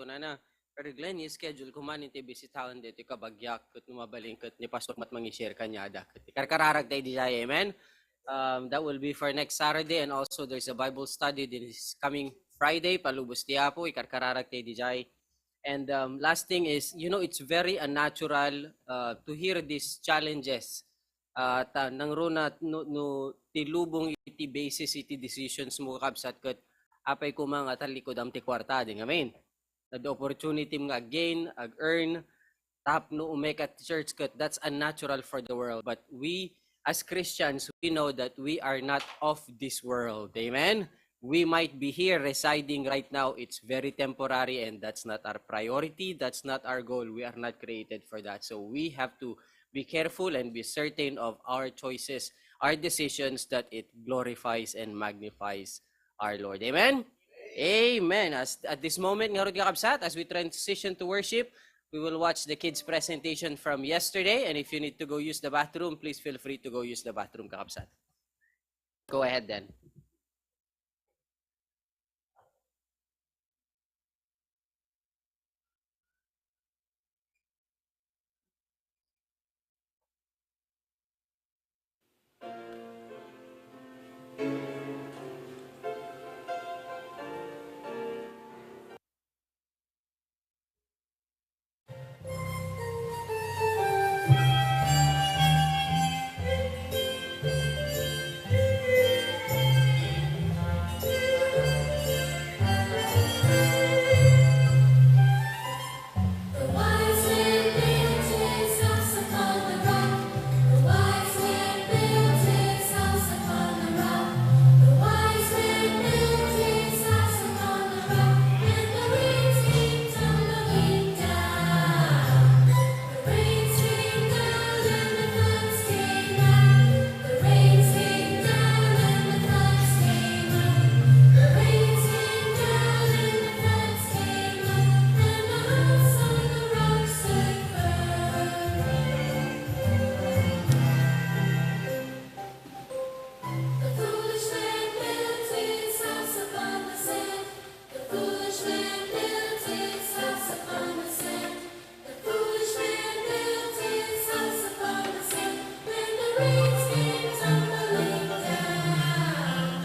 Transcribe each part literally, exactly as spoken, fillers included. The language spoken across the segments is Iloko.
kunana, "Brother Glenn, i-schedule ko man iti bisitaen ditoy kabagiak, ket no mabalin ket ni Pastor met mangi-share kaniada." Ket ikarkararag tayo idiay, amen? Um, that will be for next Saturday, and also there's a Bible study this coming Friday, palubos ti Apo, ikarkararag tayo idiay. And, um, last thing is, you know, it's very unnatural, uh, to hear these challenges. Ah, ta, nangruna no, no ti lubong iti basis iti decisions mo, kakabsat, ket apay koma nga tallikudam ti kuarta, di ngamin. Adda opportunity nga ag-gain, ag-earn, tapno umek at church, ket that's unnatural for the world. But we, as Christians, we know that we are not of this world. Amen? We might be here residing right now. It's very temporary, and that's not our priority. That's not our goal. We are not created for that. So we have to be careful and be certain of our choices, our decisions, that it glorifies and magnifies our Lord. Amen? Amen. As, at this moment, ngarud, kakabsat, as we transition to worship, we will watch the kids' presentation from yesterday. And if you need to go use the bathroom, please feel free to go use the bathroom, kakabsat. Go ahead then. The foolish man built his house upon the sand. The foolish man built his house upon the sand. The foolish man built his house upon the sand. When the rains came tumbling down,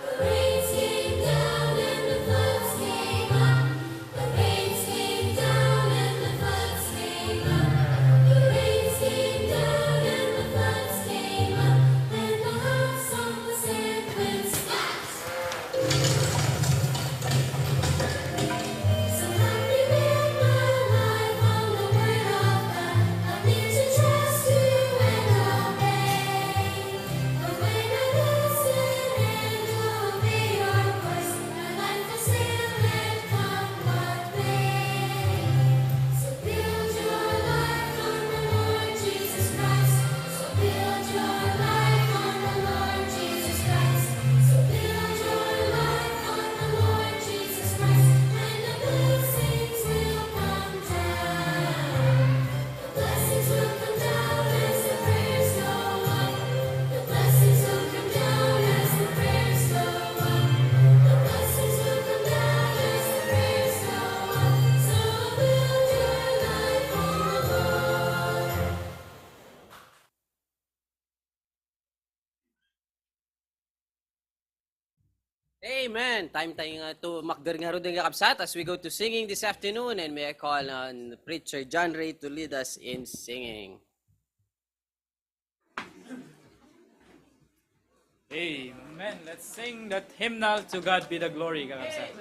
the rains came down and the floods came up. The rains came down and the floods came up. The rains came down and the floods came up. And the house on the sand went splat. So help me build my life on the word of God. Help me to trust you and obey. But when I listen and obey your voice, my life will sail and come what may. So build your life on the Lord Jesus Christ. So build your life on the Lord Jesus Christ. So build your life on the Lord Jesus Christ, and the blessings will come down. The blessings will come down as the prayers go up. The blessings will come down as the prayers go up. The blessings will come down as the prayers go up. So build your life on the Lord. Amen. Time tayo nga to makder ngaruden, kakabsat, as we go to singing this afternoon. And may I call on Preacher John Ray to lead us in singing. Amen. Let's sing that hymnal, "To God Be the Glory," kakabsat.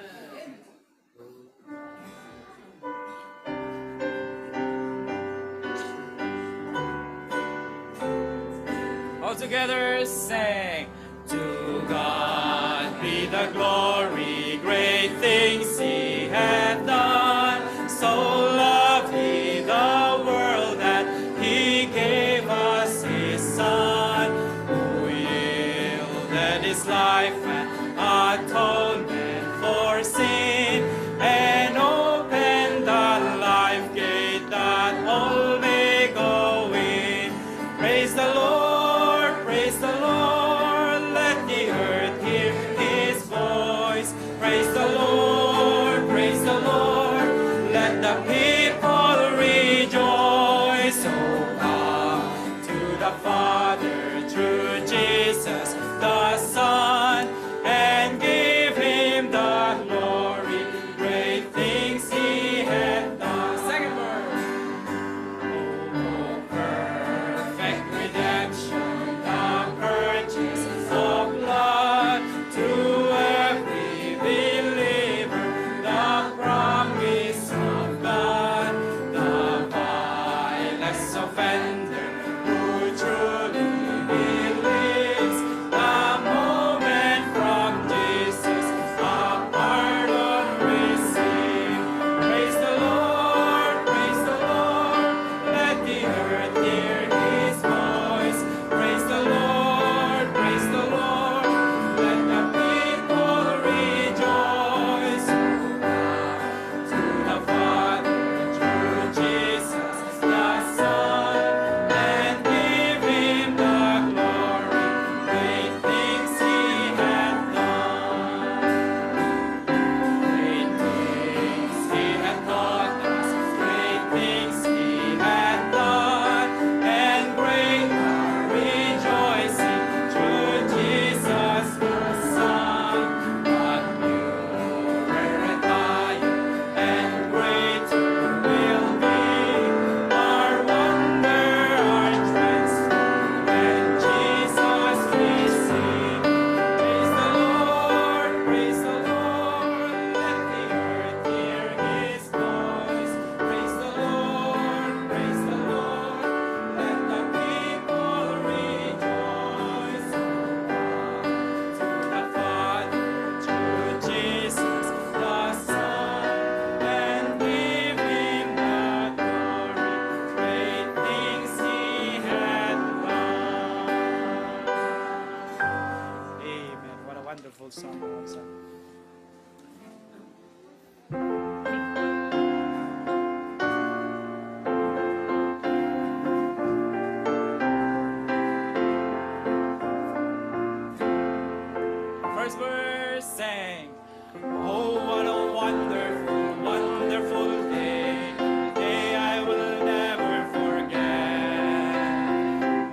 All together sing. To God be the glory, great things he hath done. So loved he the world that he gave us his Son, who yielded his life an atonement for sin, and opened the life gate that all may go in. Praise the Lord, praise the Lord, let the earth hear his voice. Praise the Lord, People rejoice, oh, come to the Father through Jesus the Son, and give him the glory. Great things he hath done. Second verse. Oh, perfect redemption, the purchase of blood to every believer, the promise of God, the vilest offender who truly believes, the moment from Jesus a pardon receive. Praise the Lord, praise the Lord, let the earth hear his voice. Praise the Lord, praise the Lord, let the people rejoice. To the Father through Jesus the Son, and give him the glory. Great things he hath done. Great things he hath taught us. Great things he hath done. And great are rejoicing through Jesus the Son. But you were a liar, and greater will be our wonder, our trust, when Jesus we see. Praise the Lord, praise the Lord, let the earth hear his voice. Praise the Lord, praise the Lord, let the people rejoice. To the Father through Jesus the Son, and give him the glory. Great things he hath done. Amen. What a wonderful song, mga kabsat. First verse, sing. Oh, what a wonderful, wonderful day. Day I will never forget.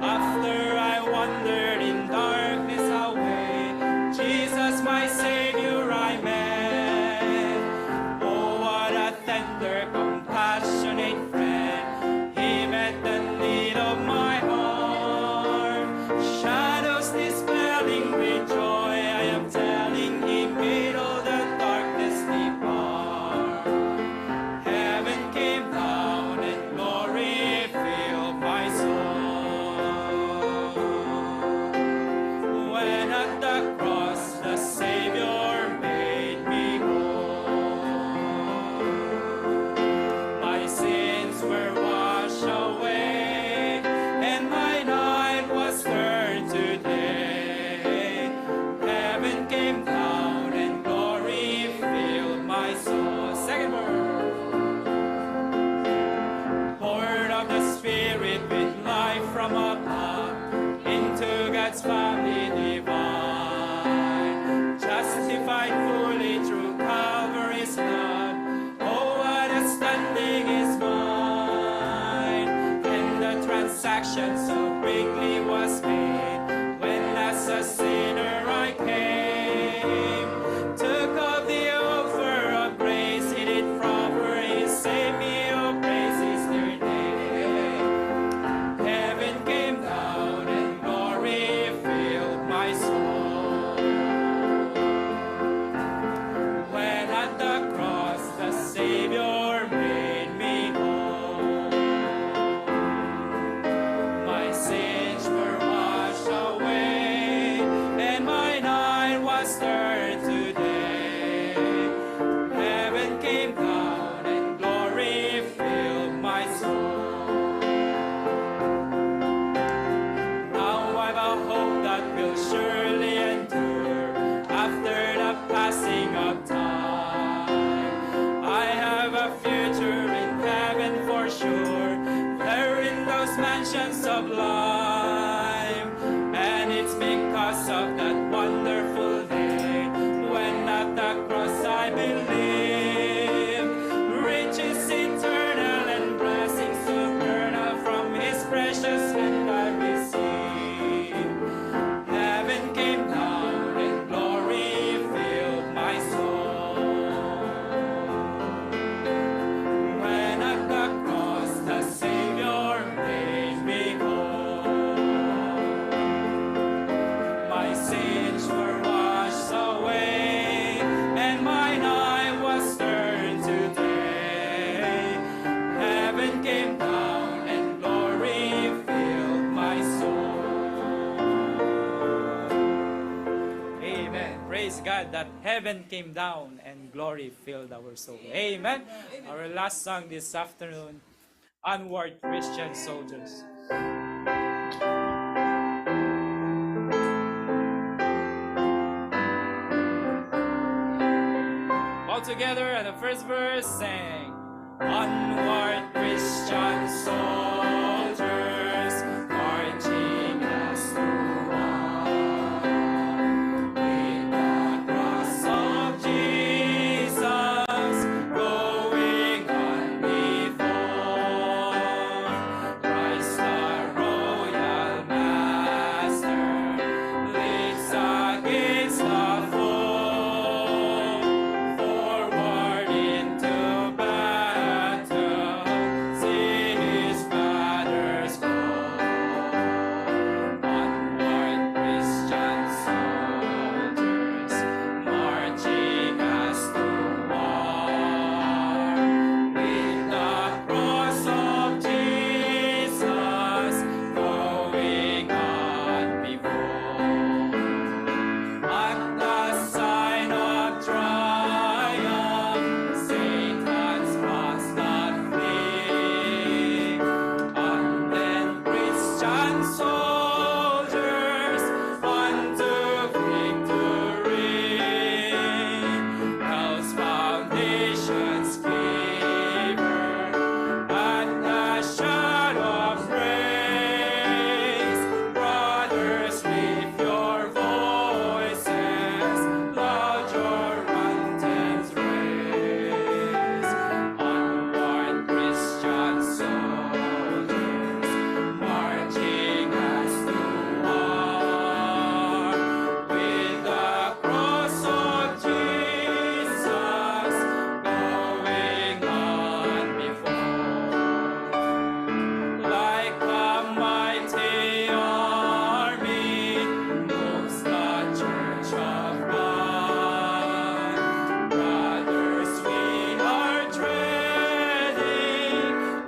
After I wandered in darkness away, Jesus, my Savior, I met. Oh, what a tender, compassionate friend. He met the need of my heart. Shadows dispelling with joy, I am telling, he made all the darkness depart. Heaven came down and glory filled my soul. When at the cross the Savior made me whole. My sins were washed away, and my night was turned to day. Heaven came down, and glory filled my soul. Second verse. Born of the Spirit with life from above, into God's family divine, justified fully through Calvary's blood. Oh, what a standing is mine! And the transaction so quickly was made, when as a sinner I came, took up the offer of grace he did proffer, he saved me, oh, praise his dear name. Heaven came down and glory filled my soul. When at the cross the Savior made me whole, my sins were washed that heaven came down and glory filled our soul. Amen. Our last song this afternoon, Onward, Christian Soldiers. All together, and the first verse, sang, "Onward, Christian soldiers, marching as to war, with the cross of Jesus going on before. Christ the royal master leads against the foe, forward into battle, see his father's call. Onward, Christian soldiers, marching as to war, with the cross of Jesus going on before. At the sign of triumph, Satan's hostile flee, and then Christian soldiers unto victory. Hell's foundations quiver at the shout of praise. Brothers, lift your voices, loud your anthems raise. Onward, Christian soldiers, marching as to war, with the cross of Jesus going on before. Like a mighty army moves the church of God. Brothers, we are treading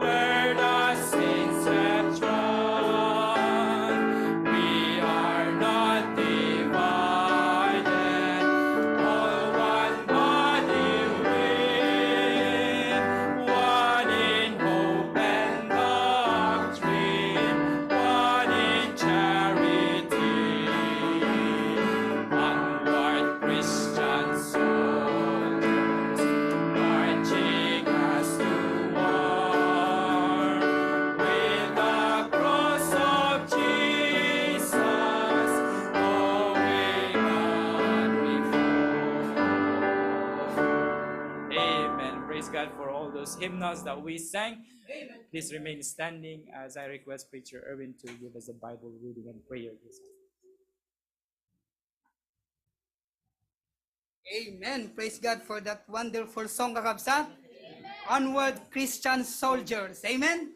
where the saints have trod. We are not divided, all one body we, one in hope and doctrine, one in charity. Onward, Christian soldiers, marching as to war, with the cross of Jesus going on before. Amen. Praise God for all those hymnals that we sang. Amen. Please remain standing as I request Preacher Erwin to give us a Bible reading and prayer this afternoon. Amen. Praise God for that wonderful song, kakabsat. Onward, Christian soldiers. Amen.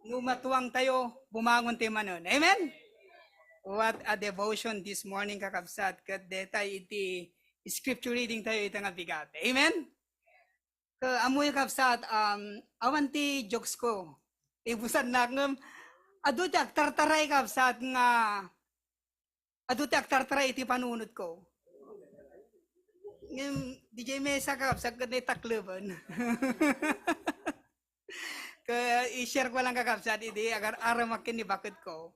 No matuang tayo, bumangon tayo manen. Amen. What a devotion this morning, kakabsat. Ket detay iti scripture reading tayo ita nga bigat. Amen. Ket ammoyo, kabsat, um, awan ti jokes ko. Ibusan na ngem, adu ti agtartaray, kabsat, nga adu ti agtartaray iti panunot ko. Ngem, D J Mesa, kabsat, ket naitakleban. Ket i-share ko lang, kakabsat, idi agar-aramak ken ni baket ko.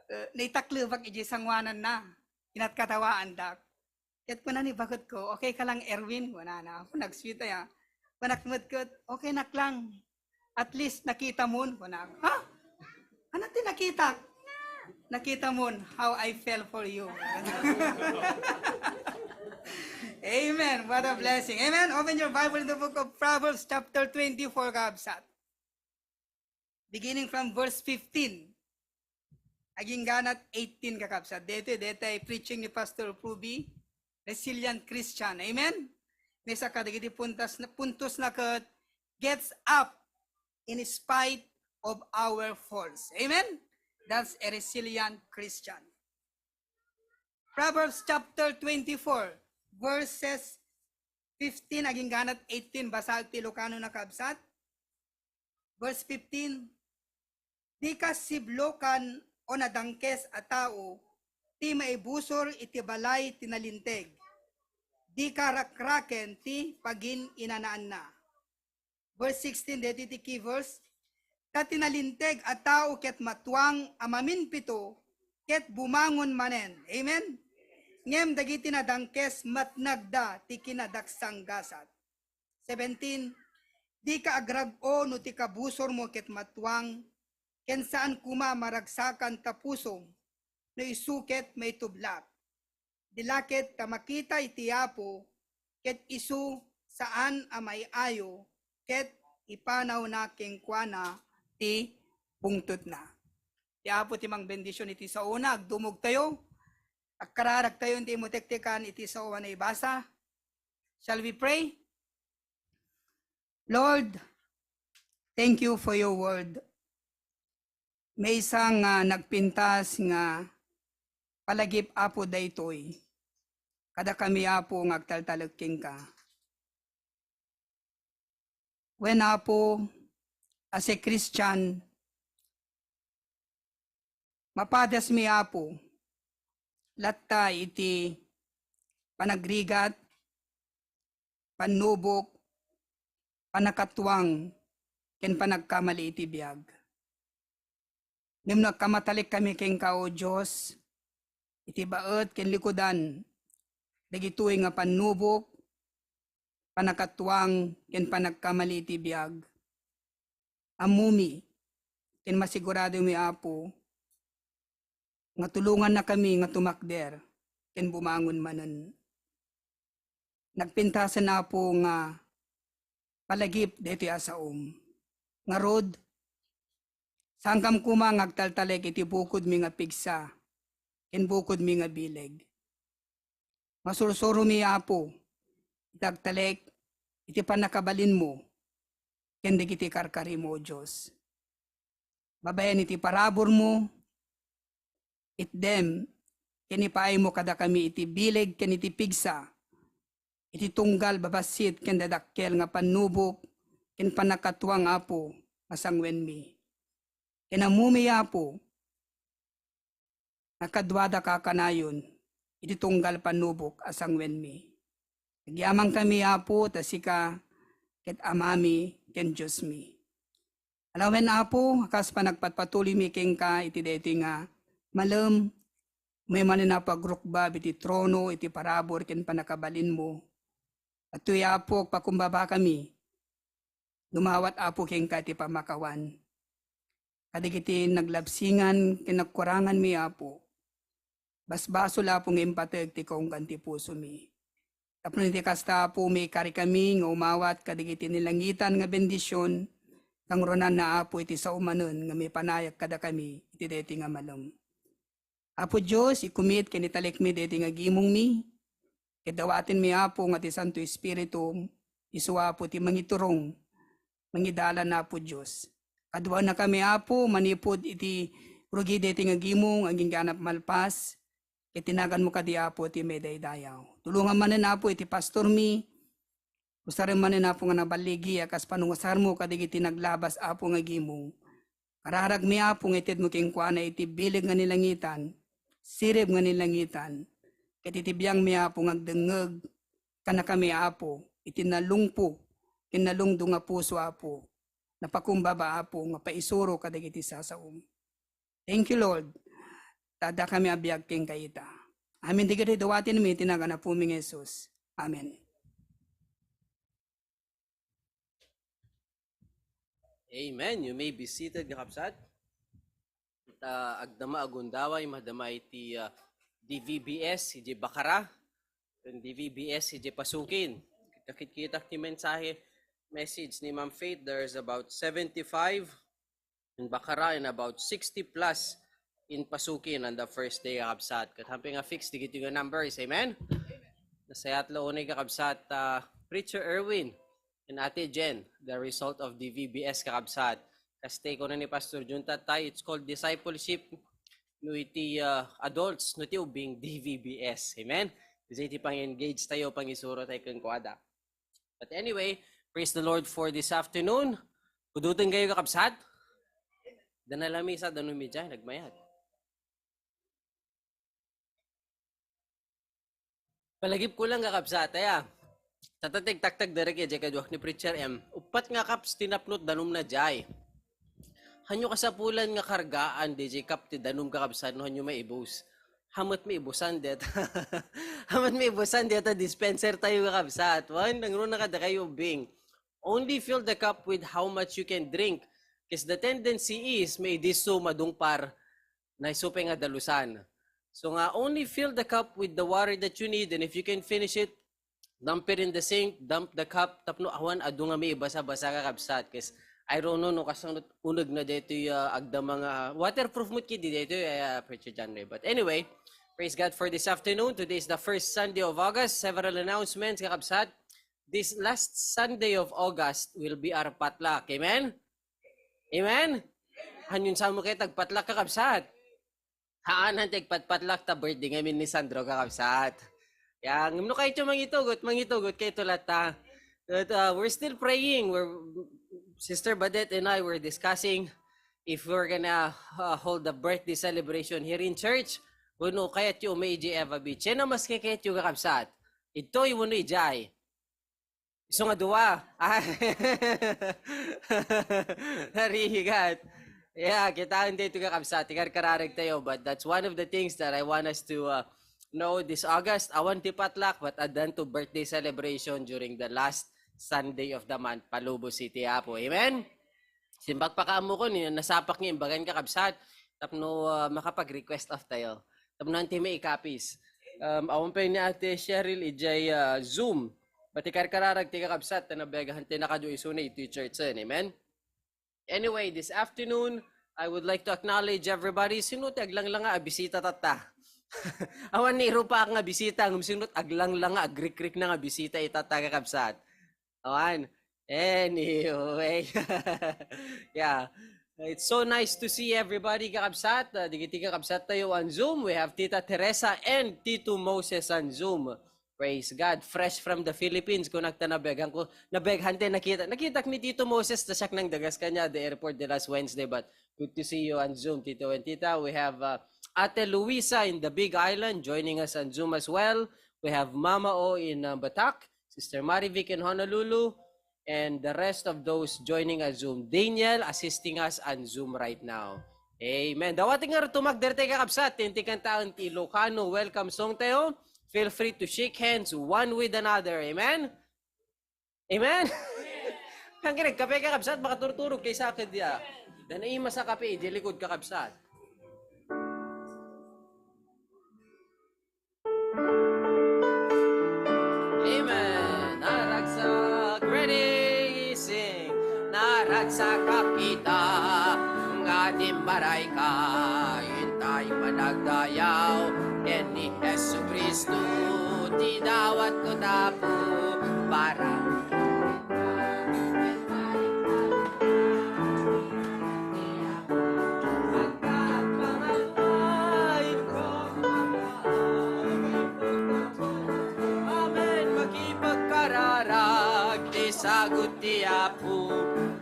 Eh, naitaklebak iti sanguanan na. Inatkatawaandak. Ket kuna ni baket ko, "Okay ka lang, Erwin?" kunana. Ako, nag-sweet aya. Kunak met ket, "Okay nak lang. At least nakita mon," kunak. "Ha? Ano ti nakita?" "Nakita mon how I fell for you." Amen. What a blessing. Amen. Open your Bible in the book of Proverbs chapter twenty-four, kabsat. Beginning from verse fifteen. Agingganat eighteen, kakabsat. Daytoy, daytoy preaching ni Pastor Ruby, resilient Christian. Amen? Maysa kadagiti puntas na, puntos na ket gets up in spite of our faults. Amen? That's a resilient Christian. Proverbs chapter twenty-four, verses fifteen, agingganat eighteen, basaek ti Ilocano, kakabsat. Verse fifteen, "Dika siblokan, O nadangkes a tao, ti maibusor iti balay ti nalinteg. Dika rakraken ti pagin-inanaanna. Verse sixteen, daytoy ti key verse. Ta ti nalinteg a tao ket matuang a maminpito ket bumangon manen. Amen? Ngem dagiti nadangkes, matnagda ti kinadaksanggasat. Seventeen, dika agrag-o no ti kabusormo ket matuang, ken saan koma maragsakan ta pusom no isu ket maitublak. Di la ket ta makita iti Apo, ket isu saan a maiayo, ket ipanawna kenkuana ti bungtotna. Ti Apo ti mangbendision iti saona, agdumogtayo, agkararagtayo iti imutektekan iti sao a naibasa. Shall we pray? Lord, thank you for your word. Maysa nga nagpintas nga palagip, Apo, daytoy. Kadakami, Apo, nga agtaltalek kenka. Wen, Apo, as a Christian, mapadasmi, Apo, latta iti panagrigat, pannubok, pannakatuang, ken panagkamali iti biag. Ngem no agkamatalekkami kenka, O Dios, iti baet ken likudan dagitoy nga pannubok, pannakatuang, ken panagkamali iti biag, ammomi, ken masiguradomi, Apo, nga tulongannakami nga tumakder ken bumangon manen. Nagpintasen, Apo, nga palagip daytoy a saom. Ngarud, saankam koma nga agtaltalek iti bukodmi nga pigsa ken bukodmi nga bileg. Masursuromi, Apo, iti agtalek iti pannakabalinmo ken dagiti karkarimo, O Dios. Babaen iti paraburmo, itdem ken ipaaymo kadakami iti bileg ken iti pigsa, iti tunggal babassit ken dadakkel nga pannubok ken pannakatuang, Apo, nga sangwenmi. Ken ammomi, Apo, nga kaduada kakanayon iti tunggal pannubok a sangwenmi. Agyamankami, Apo, ta sika ket Amami ken Diosmi. Alawen, Apo, kas panagpatpatuloymi kenka iti daytoy nga malem, umay manen, Apo, agrukbab iti trono, iti parabur ken pannakabalinmo. Adtoy, Apo, agpakumbabakami. Dumawat, Apo, kenka iti pammakawan kadagiti naglabsingan ken nagkuranganmi, Apo. Basbasol, Apo, nga impateg ti kaunggan ti pusomi. Tapno iti kasta, Apo, maikarikami nga umawat kadagiti nilangitan nga bendision, kangrunanna, Apo, iti sao manen nga maipanayak kadakami iti daytoy nga malem. Apo Dios, ikumit ken italekmi daytoy nga gimongmi, ket dawatenmi, Apo, nga ti Santo Espiritu, isu, Apo, ti mangiturong, mangidalan, Apo Dios. Kaduanakami, Apo, manipud iti rugi daytoy nga gimong agingga a malpas, ket ti naganmo kadi, Apo, ti maidaydayaw. Tulongam manen, Apo, iti pastormi, usarem manen, Apo, nga naballigi a kas panungusarmo kadagiti naglabas, Apo, nga gimong. Kararagmi, Apo, nga itedmo kenkuana iti bileg nga nilangitan, sirib nga nilangitan, ket iti biangmi, Apo, nga agdengngeg, kanakami, Apo, iti nalungpo ken nalungdo nga puso, Apo, napakumbaba, Apo, nga paisuro kadagiti sasaom. Thank you, Lord, ta addakami a biag kenka ita. Amin dagiti dawatenmi iti nagan Apomi nga Jesus. Amen. Amen. You may be seated, kakabsat. Ta agdama a gundaway, madama iti, ah, D V B S, idiay Bacara, ken D V B S, idiay Pasukin. Nakitkitak ti mensahe, message ni Ma'am Faith, there's about seventy-five in Bacara and about sixty plus in Pasukin on the first day, kakabsat. Ket happy nga fix dagitoy nga numbers. Amen? Nasayaat la unay, kakabsat, ah, Preacher Erwin and Ate Jen, the result of D V B S, kakabsat. Kasta kuna ni Pastor Jun, tatay, it's called discipleship no iti, ah, adults, no ti ubing D V B S. Amen? Kasi iti pang-engage tayo, pangisuro tayo kenkuada. But anyway, praise the Lord for this afternoon. Kuduton kayo, kakabsat. Dana lamisa, dano media, nagmayat. Palagip ko lang, kakabsat, aya. Tatatig-taktak derek idiay kaduak ni Preacher M. Uppat nga cups ti napnot danumna diay. Hanyo kasapulan nga kargaan diay cup ti danum, kakabsat, no hanyo maibus. Hamet maibusan deta. Hamet maibusan deta dispenser tayo, kakabsat. Wen, nangruna kadakayo, Bing. Only fill the cup with how much you can drink. 'Cause the tendency is, may disso madungpar, na isu pay nga dalusan. So nga, only fill the cup with the water that you need, and if you can finish it, dump it in the sink, dump the cup, tapno awan adu nga maibasa-basa, kakabsat. 'Cause I don't know no kasano uneg na daytoy, ah, agdama nga waterproof met kidi daytoy, ah, Preacher John Ray. But anyway, praise God for this afternoon. Today is the first Sunday of August. Several announcements, kakabsat. This last Sunday of August will be our potluck. Amen? Amen? Hanyon sa mo kayo tagpotluck, kakabsat? Haan, han tagpatpotluck ta birthday ngamin ni Sandro, kakabsat. Ya, ngem no kayo mangitugot, mangitugot kayo latta. But, uh, we're still praying. We're, Sister Badet and I were discussing if we're gonna, uh, hold the birthday celebration here in church. Wenno kayatyo umay idiay Eva Beach. Yan ang mas kayatyo, kakabsat. Itoy wenno idiay. Isu nga dua. Ah. Narigat. Yeah, kitaen daytoy, kakabsat. Ti karkararag tayo, but that's one of the things that I want us to, uh, know this August. Awan ti potluck, but addan to birthday celebration during the last Sunday of the month. Palubos iti Apo. Amen? Simbag pa kaammo ko, ni, nasapak nga imbagan, kakabsat. Tapno, uh, makapag-request off tayo. Tapno anti may ikapis. Um, awan pay ni Ate Cheryl idiay, uh, Zoom. But ti karkararag ti, kakabsat, ta nabegahan ti nakadu isuna iti church, eh. Amen? Anyway, this afternoon, I would like to acknowledge everybody. Sino ti aglanglang nga bisita tatta? Awan ni rupa nga bisita, ngem sino ti aglanglang nga agrikrik na nga bisita itatta, kakabsat? Awan. Anyway. Yeah. It's so nice to see everybody, kakabsat. Uh, digiti kakabsat tayo on Zoom. We have Tita Teresa and Tito Moses on Zoom. Praise God. Fresh from the Philippines. Kung nagta nabeghan ko, nabeghan tayo nakita. Nakitak ni Tito Moses, ta siak nang dagas kanya at the airport the last Wednesday. But good to see you on Zoom, Tito and Tita. We have, uh, Ate Luisa in the Big Island joining us on Zoom as well. We have Mama O in, uh, Batac, Sister Marivic in Honolulu, and the rest of those joining on Zoom. Daniel assisting us on Zoom right now. Amen. Dawati nga rutumag derte, kakabsat, tintikan taon ti Ilocano welcome song tayo. Feel free to shake hands one with another. Amen? Amen? Kang kinagkape, kakabsat, makaturturog kay sakit dia. Dan ay masa kape, di likod, kakabsat. Amen. Naragsak, ready, sing. Naragsak a kita, nga dimmaray ka, intay panagdayaw, ken ni Jesu-Cristo, ti dawat ko tapu, para Amen. Makipagkararag ti sagut ti Apo,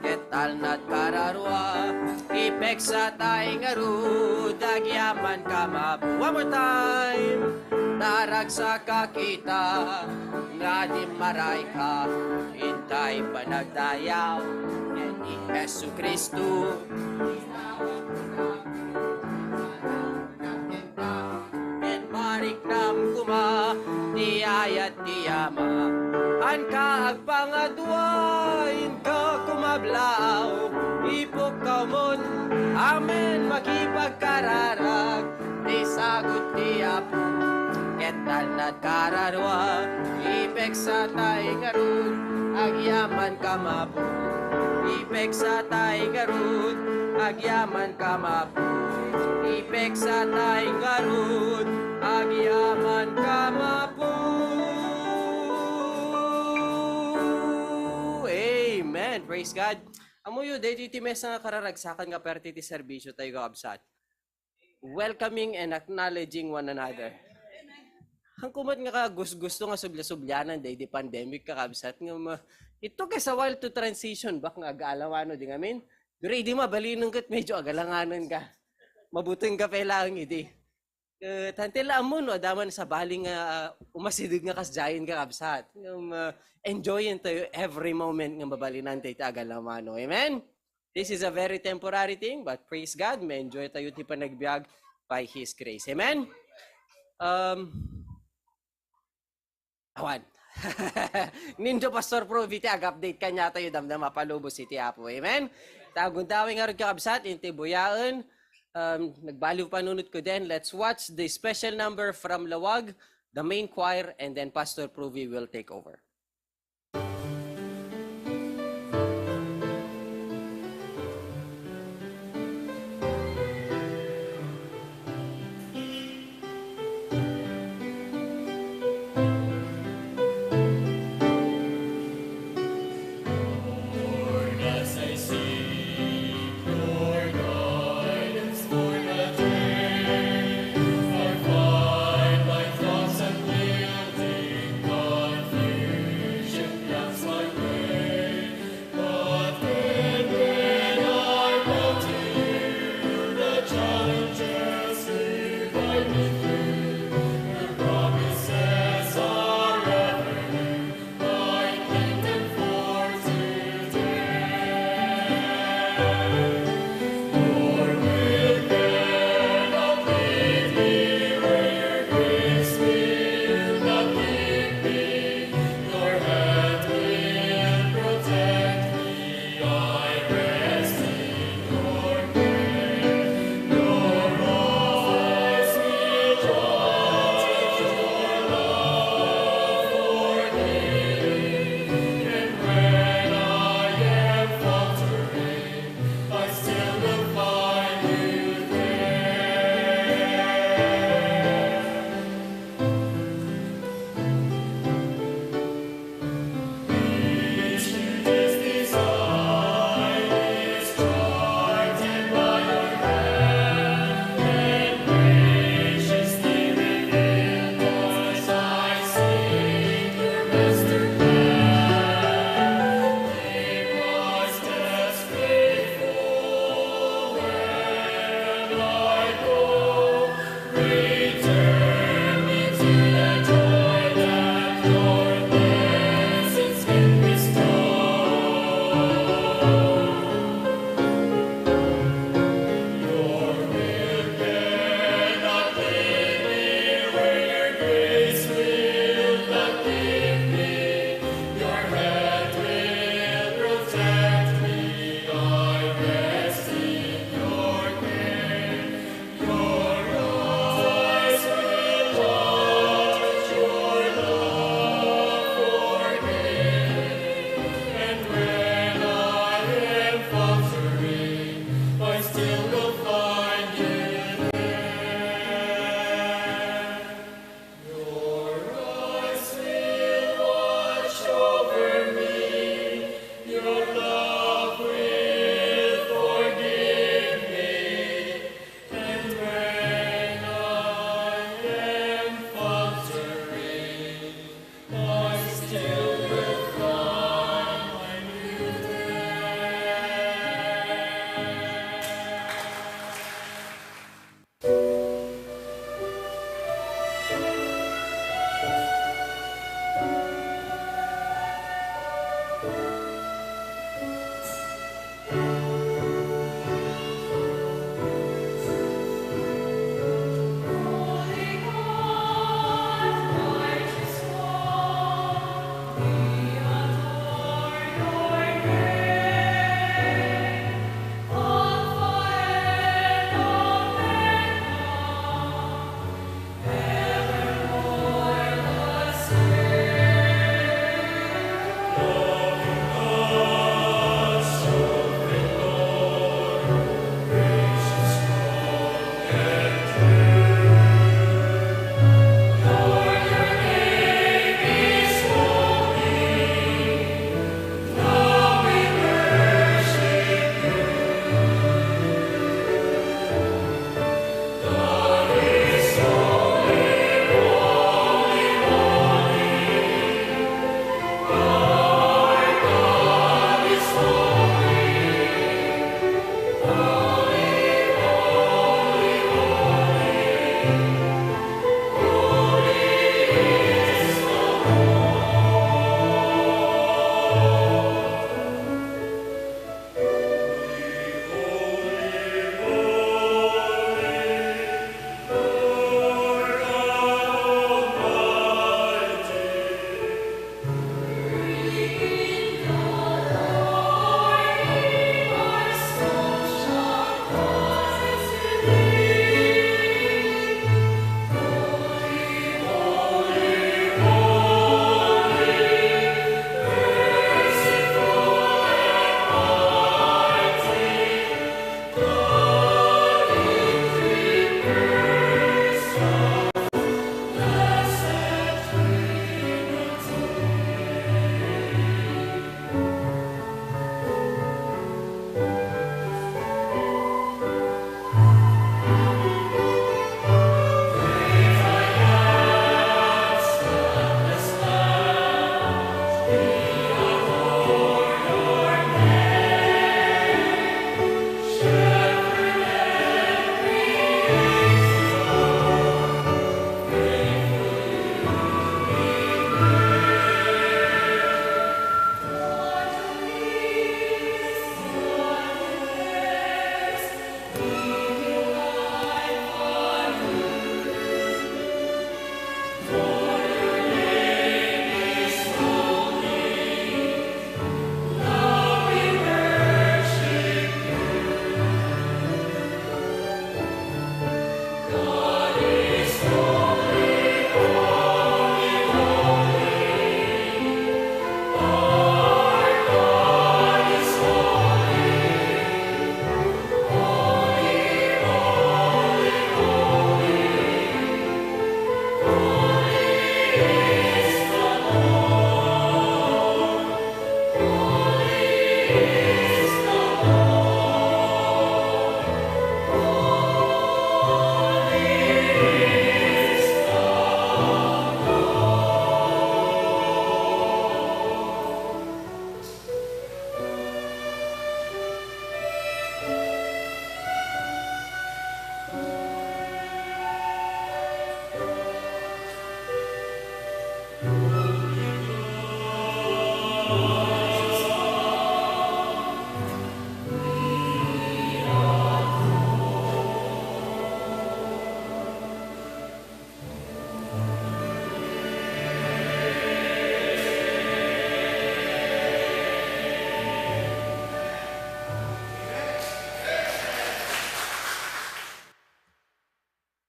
ket talnat kararua, ipeksa tay ngarud, agyaman ka mapu. One more time. Naragsak a kita, nga dimmaray ka, intay panagdayaw, ken ni Jesu-Cristo. Ket mariknam koma ti ayat ti Ama. Anka agpangadua, inka kumablaaw, ipukkaw mon. Amen. Makipagkararag ti sagut ti Apo. Ket talnat kararua, ipeksa tay ngarud, agyaman ka mapu. Ipeksa tay ngarud, agyaman ka mapu. Ipeksa tay ngarud, agyaman ka mapu. Amen. Praise God. Ammoyo, daytoy ti maysa nga kararagsakan nga parte ti serbisyo tayo, kakabsat. Welcoming and acknowledging one another. Ang kumat nga kagusgusto nga subli-sublianan daydi pandemic, kakabsat, nga ma-, it took us a while to transition back nga agalawano di ngamin. Duri di mabalinen ket medyo agalanganan ka. Mabuteng ka pa lang idi. Eh, tanti la ammo, no, adda man sabali nga, ah, umasideg nga kasdiayen, kakabsat. Ngem, ah, enjoyen tayo every moment nga mabalinantayo iti agallamano. Amen? This is a very temporary thing, but praise God, ma-enjoy tayo ti panagbiag by His grace. Amen? Um, awan. Nindo, Pastor Provi, ti ag-update kaniatayo, damdama, palubos iti Apo. Amen? Tagundaway ngarud, kakabsat, inti buyaen. Um, nagbaliw panunot ko din. Let's watch the special number from Lawag, the main choir, and then Pastor Provi will take over.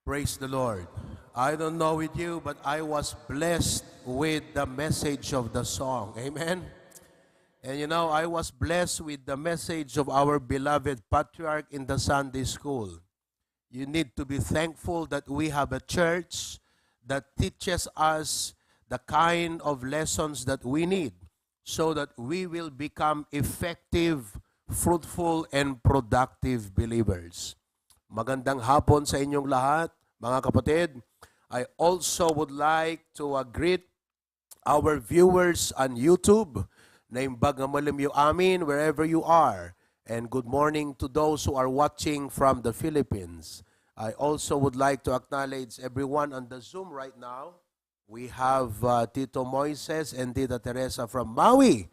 Praise the Lord. I don't know with you, but I was blessed with the message of the song. Amen? And you know, I was blessed with the message of our beloved patriarch in the Sunday school. You need to be thankful that we have a church that teaches us the kind of lessons that we need so that we will become effective, fruitful, and productive believers. Magandang hapon sa inyong lahat, mga kapatid. I also would like to, uh, greet our viewers on YouTube. Naimbag nga malemyo amin wherever you are. And good morning to those who are watching from the Philippines. I also would like to acknowledge everyone on the Zoom right now. We have, uh, Tito Moises and Tita Teresa from Maui.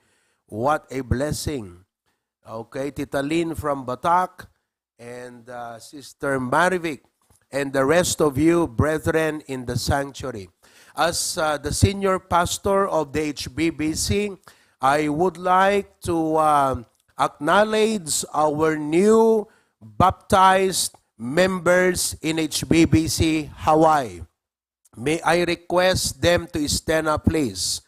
What a blessing. Okay, Tita Lynn from Batac and, uh, Sister Marivic, and the rest of you, brethren in the sanctuary. As, uh, the senior pastor of the H B B C, I would like to, uh, acknowledge our new baptized members in H B B C Hawaii. May I request them to stand up, please?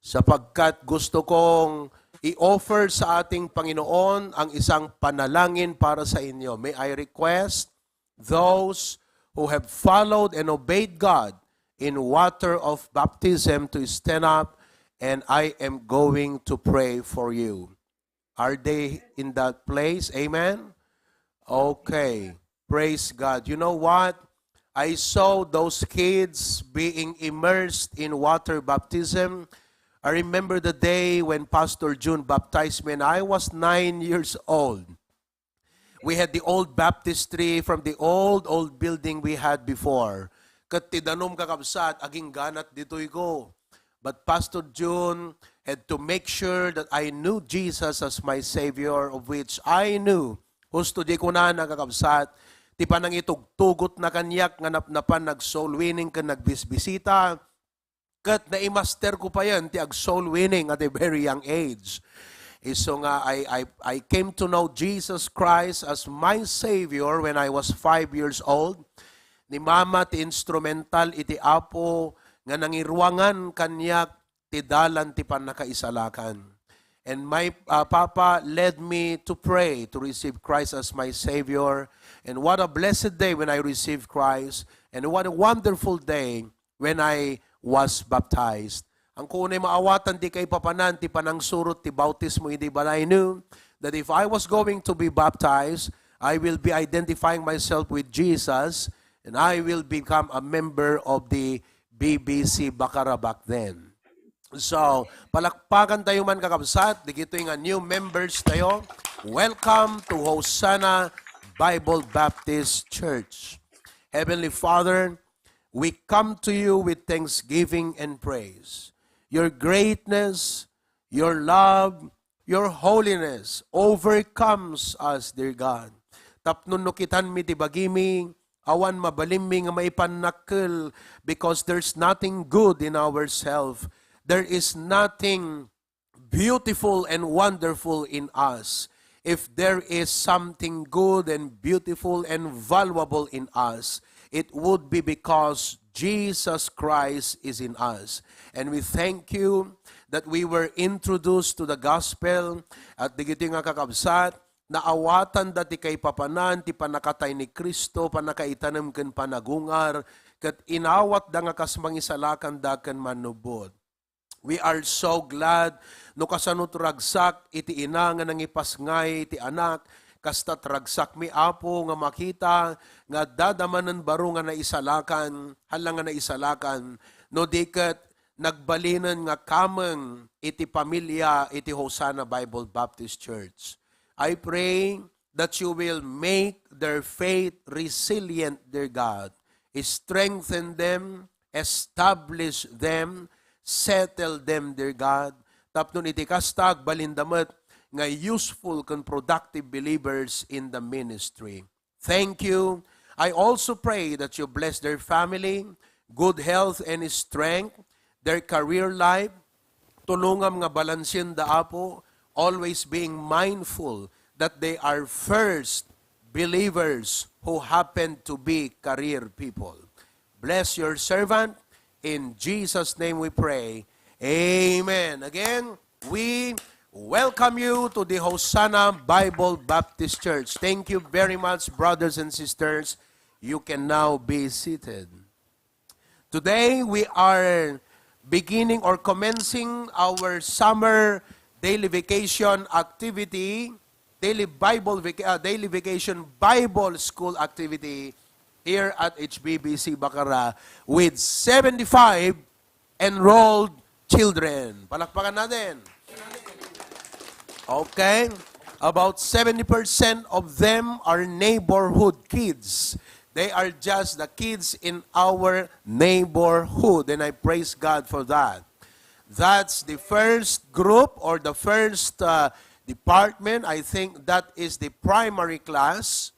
Sapagkat gusto kong i-offer sa ating Panginoon ang isang panalangin para sa inyo. May I request those who have followed and obeyed God in water of baptism to stand up, and I am going to pray for you. Are they in that place? Amen? Okay. Praise God. You know what? I saw those kids being immersed in water baptism. I remember the day when Pastor June baptized me, and I was nine years old. We had the old baptistry from the old, old building we had before. Ket ti danum, kakabsat, agingganat ditoy ko. But Pastor June had to make sure that I knew Jesus as my Savior, of which I knew. Husto di kunana, kakabsat, ti panangitugtugotna kaniak nga napnapan nag-soul winning ken nagbisbisita, ket naimaster ko payen ti ag-soul winning at a very young age. Isu nga, I, I, I came to know Jesus Christ as my Savior when I was five years old. Ni Mama ti instrumental iti Apo nga nangiruangan kaniak ti dalan ti pannakaisalakan. And my, uh, Papa led me to pray to receive Christ as my Savior. And what a blessed day when I received Christ. And what a wonderful day when I was baptized. Ang kunay maawatan ti kaipapanan ti panangsurot ti bautismo idi balayno, that if I was going to be baptized, I will be identifying myself with Jesus and I will become a member of the B B C Bacara back then. So, palakpakan tayo man, kakabsat, digitoy nga new members tayo. Welcome to Hosanna Bible Baptist Church. Heavenly Father, we come to you with thanksgiving and praise. Your greatness, your love, your holiness overcomes us, dear God. Tapno no kitanmi ti bagimi, awan mabalinmi nga maipannakkel, because there's nothing good in ourself. There is nothing beautiful and wonderful in us. If there is something good and beautiful and valuable in us, it would be because Jesus Christ is in us. And we thank you that we were introduced to the gospel. At digiti nga, kakabsat, naawatan da ti kaipapanan ti pannakatay ni Cristo, pannakaitanem ken panagungar, ket inawat da nga kas mangisalakan da ken mannubot. We are so glad no kasano ti ragsak iti ina nga nangipasngay iti anak, kasta ti ragsakmi, Apo, nga makita nga adda manen baro nga naisalakan, hala nga naisalakan, no di ket nagbalinen nga kameng iti pamilya iti Hosanna Bible Baptist Church. I pray that you will make their faith resilient, dear God. Strengthen them, establish them, settle them, dear God. Tapno iti kasta, agbalinda met nga useful ken productive believers in the ministry. Thank you. I also pray that you bless their family, good health and strength, their career life. Tulongam nga balansienda, Apo, always being mindful that they are first believers who happen to be career people. Bless your servant. In Jesus' name we pray. Amen. Again, we welcome you to the Hosanna Bible Baptist Church. Thank you very much, brothers and sisters. You can now be seated. Today, we are beginning or commencing our summer daily vacation activity, daily Bible vac-, uh, daily vacation Bible school activity here at H B B C Bacara with seventy-five enrolled children. Palakpakan natin. Okay. About seventy percent of them are neighborhood kids. They are just the kids in our neighborhood, and I praise God for that. That's the first group or the first, uh, department. I think that is the primary class.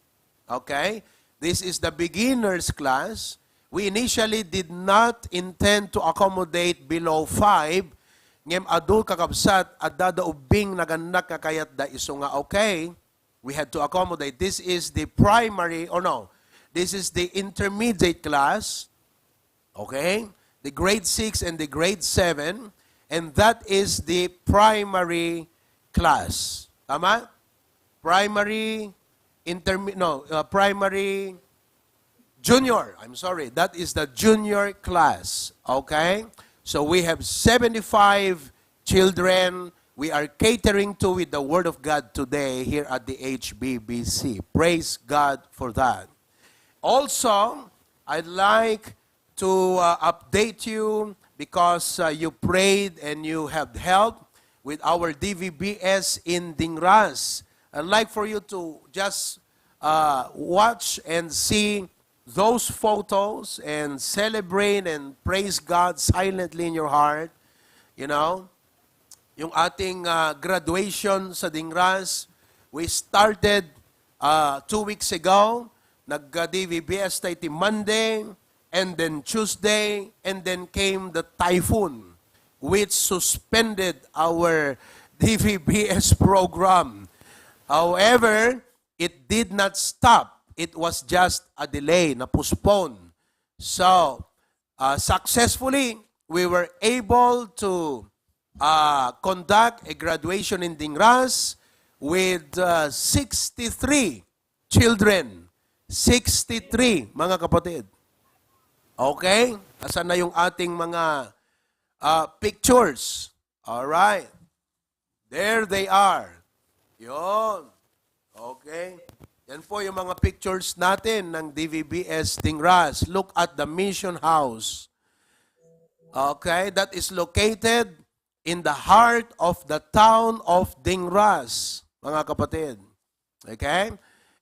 Okay? This is the beginner's class. We initially did not intend to accommodate below five. Ngem adu, kakabsat, adda da ubbing nagannak nga kayatda, isu nga, okay, we had to accommodate. This is the primary, or no, this is the intermediate class. Okay? The grade six and the grade seven, and that is the primary class. Tama? Primary, intermi-, no, uh, primary, junior, I'm sorry, that is the junior class. Okay? So we have seventy-five children we are catering to with the Word of God today here at the H B B C. Praise God for that. Also, I'd like to, uh, update you because, uh, you prayed and you have helped with our D V B S in Dingras. I'd like for you to just, uh, watch and see those photos and celebrate and praise God silently in your heart. You know, yung ating, uh, graduation sa Dingras, we started, uh, two weeks ago. Nag-, uh, D V B S tayo iti Monday, and then Tuesday, and then came the typhoon, which suspended our D V B S program. However, it did not stop. It was just a delay, na-postpone. So, uh, successfully, we were able to, uh, conduct a graduation in Dingras with, uh, sixty-three children. Sixty-three, mga kapatid. Okay? Asan na yung ating mga, uh, pictures? All right. There they are. Yon. Okay? Yan po yung mga pictures natin ng D V B S Dingras. Look at the mission house. Okay? That is located in the heart of the town of Dingras, mga kapatid. Okay?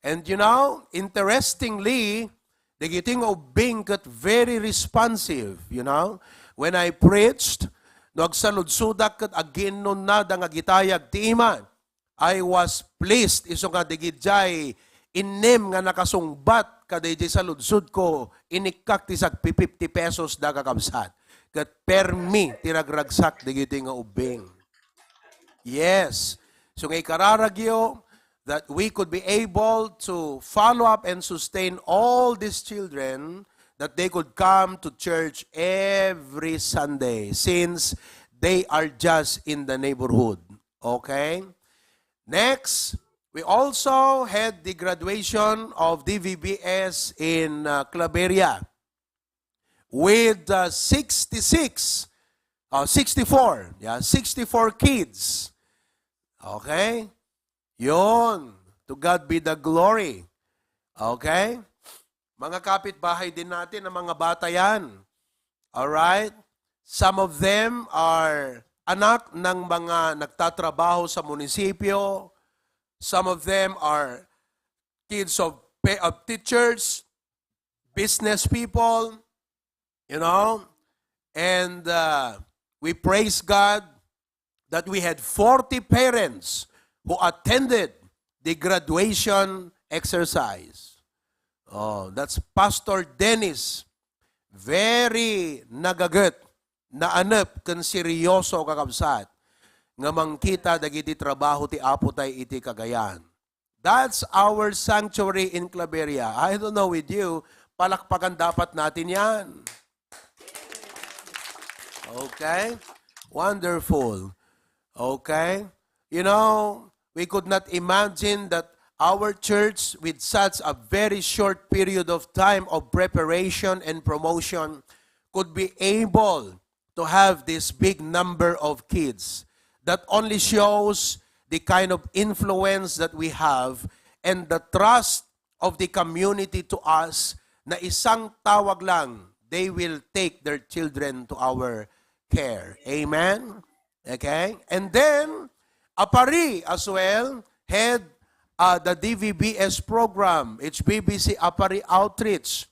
And you know, interestingly, dagiti nga ubbing ket very responsive, you know? When I preached, no agsaludsodak ket aginnunada nga agitayag ti ima, I was pleased isu nga dagidiay innem nga nakasungbat kadaydiay saludsodko, inikkak ti sagpi fifty pesos da, kakabsat. Ket permi ti ragragsak dagiti nga ubbing. Yes. So nga ikararagyo that we could be able to follow up and sustain all these children, that they could come to church every Sunday since they are just in the neighborhood. Okay? Next, we also had the graduation of D V B S in, uh, Claveria with, uh, sixty-six, Oh, sixty-four. Yeah, sixty-four kids. Okay? Yon. To God be the glory. Okay? Mga kapitbahay din natin ang mga bata yan. Alright? Some of them are anak ng mga nagtatrabaho sa munisipyo. Some of them are kids of, pa- of teachers, business people, you know. And uh, we praise God that we had forty parents who attended the graduation exercise. Oh, that's Pastor Dennis. Very nagaget, naanep, ken seryoso, kakabsat, nga mangkita dagiti trabaho ti Apo tay iti Cagayan. That's our sanctuary in Claveria. I don't know with you, palakpakan dapat natin yan. Okay? Wonderful. Okay? You know, we could not imagine that our church, with such a very short period of time of preparation and promotion, could be able to have this big number of kids. That only shows the kind of influence that we have and the trust of the community to us, na isang tawag lang, they will take their children to our care. Amen? Okay? And then, Aparri as well had uh, the D V B S program, H B B C Aparri Outreach.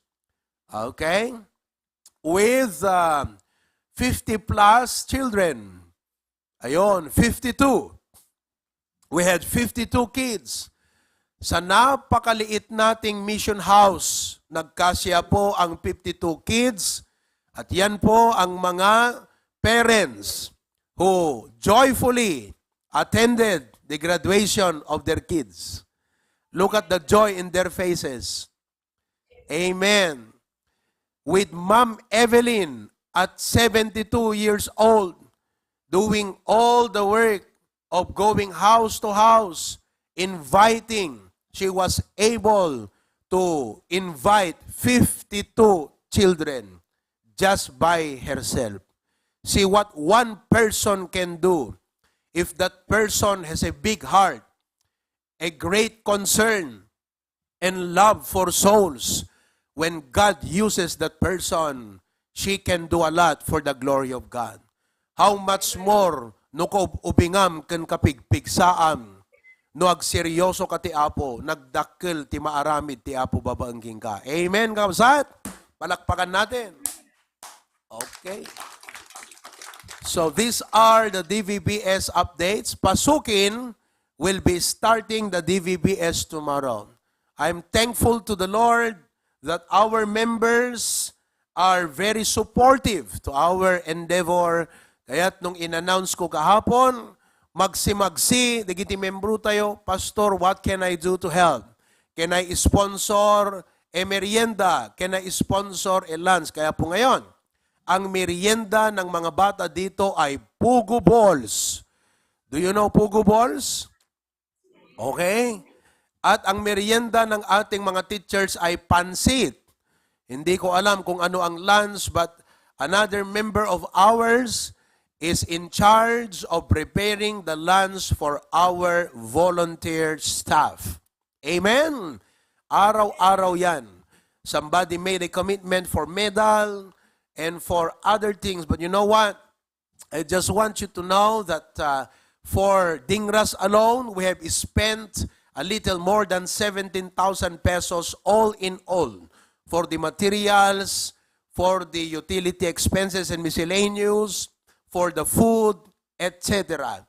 Okay? With uh, fifty plus children. Ayon, fifty-two. We had fifty-two kids. Sa napakaliit nating mission house, nagkasya po ang fifty-two kids. At yan po ang mga parents who joyfully attended the graduation of their kids. Look at the joy in their faces. Amen. With Ma'am Evelyn at seventy-two years old, doing all the work of going house to house, inviting. She was able to invite fifty-two children just by herself. See what one person can do if that person has a big heart, a great concern, and love for souls. When God uses that person, she can do a lot for the glory of God. How much more no kaub-ubingam ken kapigpigsaam no agseryoso ka ti Apo, nagdakkel ti maaramid ti Apo babaen kenka. Amen, kabsat? Palakpakan natin. Okay. So these are the D V B S updates. Pasukin will be starting the D V B S tomorrow. I'm thankful to the Lord that our members are very supportive to our endeavor. Kaya't nung in-announce ko kahapon, magsi-magsi dagiti membro tayo, "Pastor, what can I do to help? Can I sponsor a merienda? Can I sponsor a lunch?" Kaya po ngayon, ang merienda ng mga bata dito ay pugo balls. Do you know pugo balls? Okay? At ang merienda ng ating mga teachers ay pansit. Hindi ko alam kung ano ang lunch, but another member of ours is in charge of preparing the lunch for our volunteer staff. Amen? Araw-araw yan. Somebody made a commitment for medal and for other things. But you know what? I just want you to know that uh, for Dingras alone, we have spent a little more than seventeen thousand pesos all in all for the materials, for the utility expenses and miscellaneous, for the food, et cetera.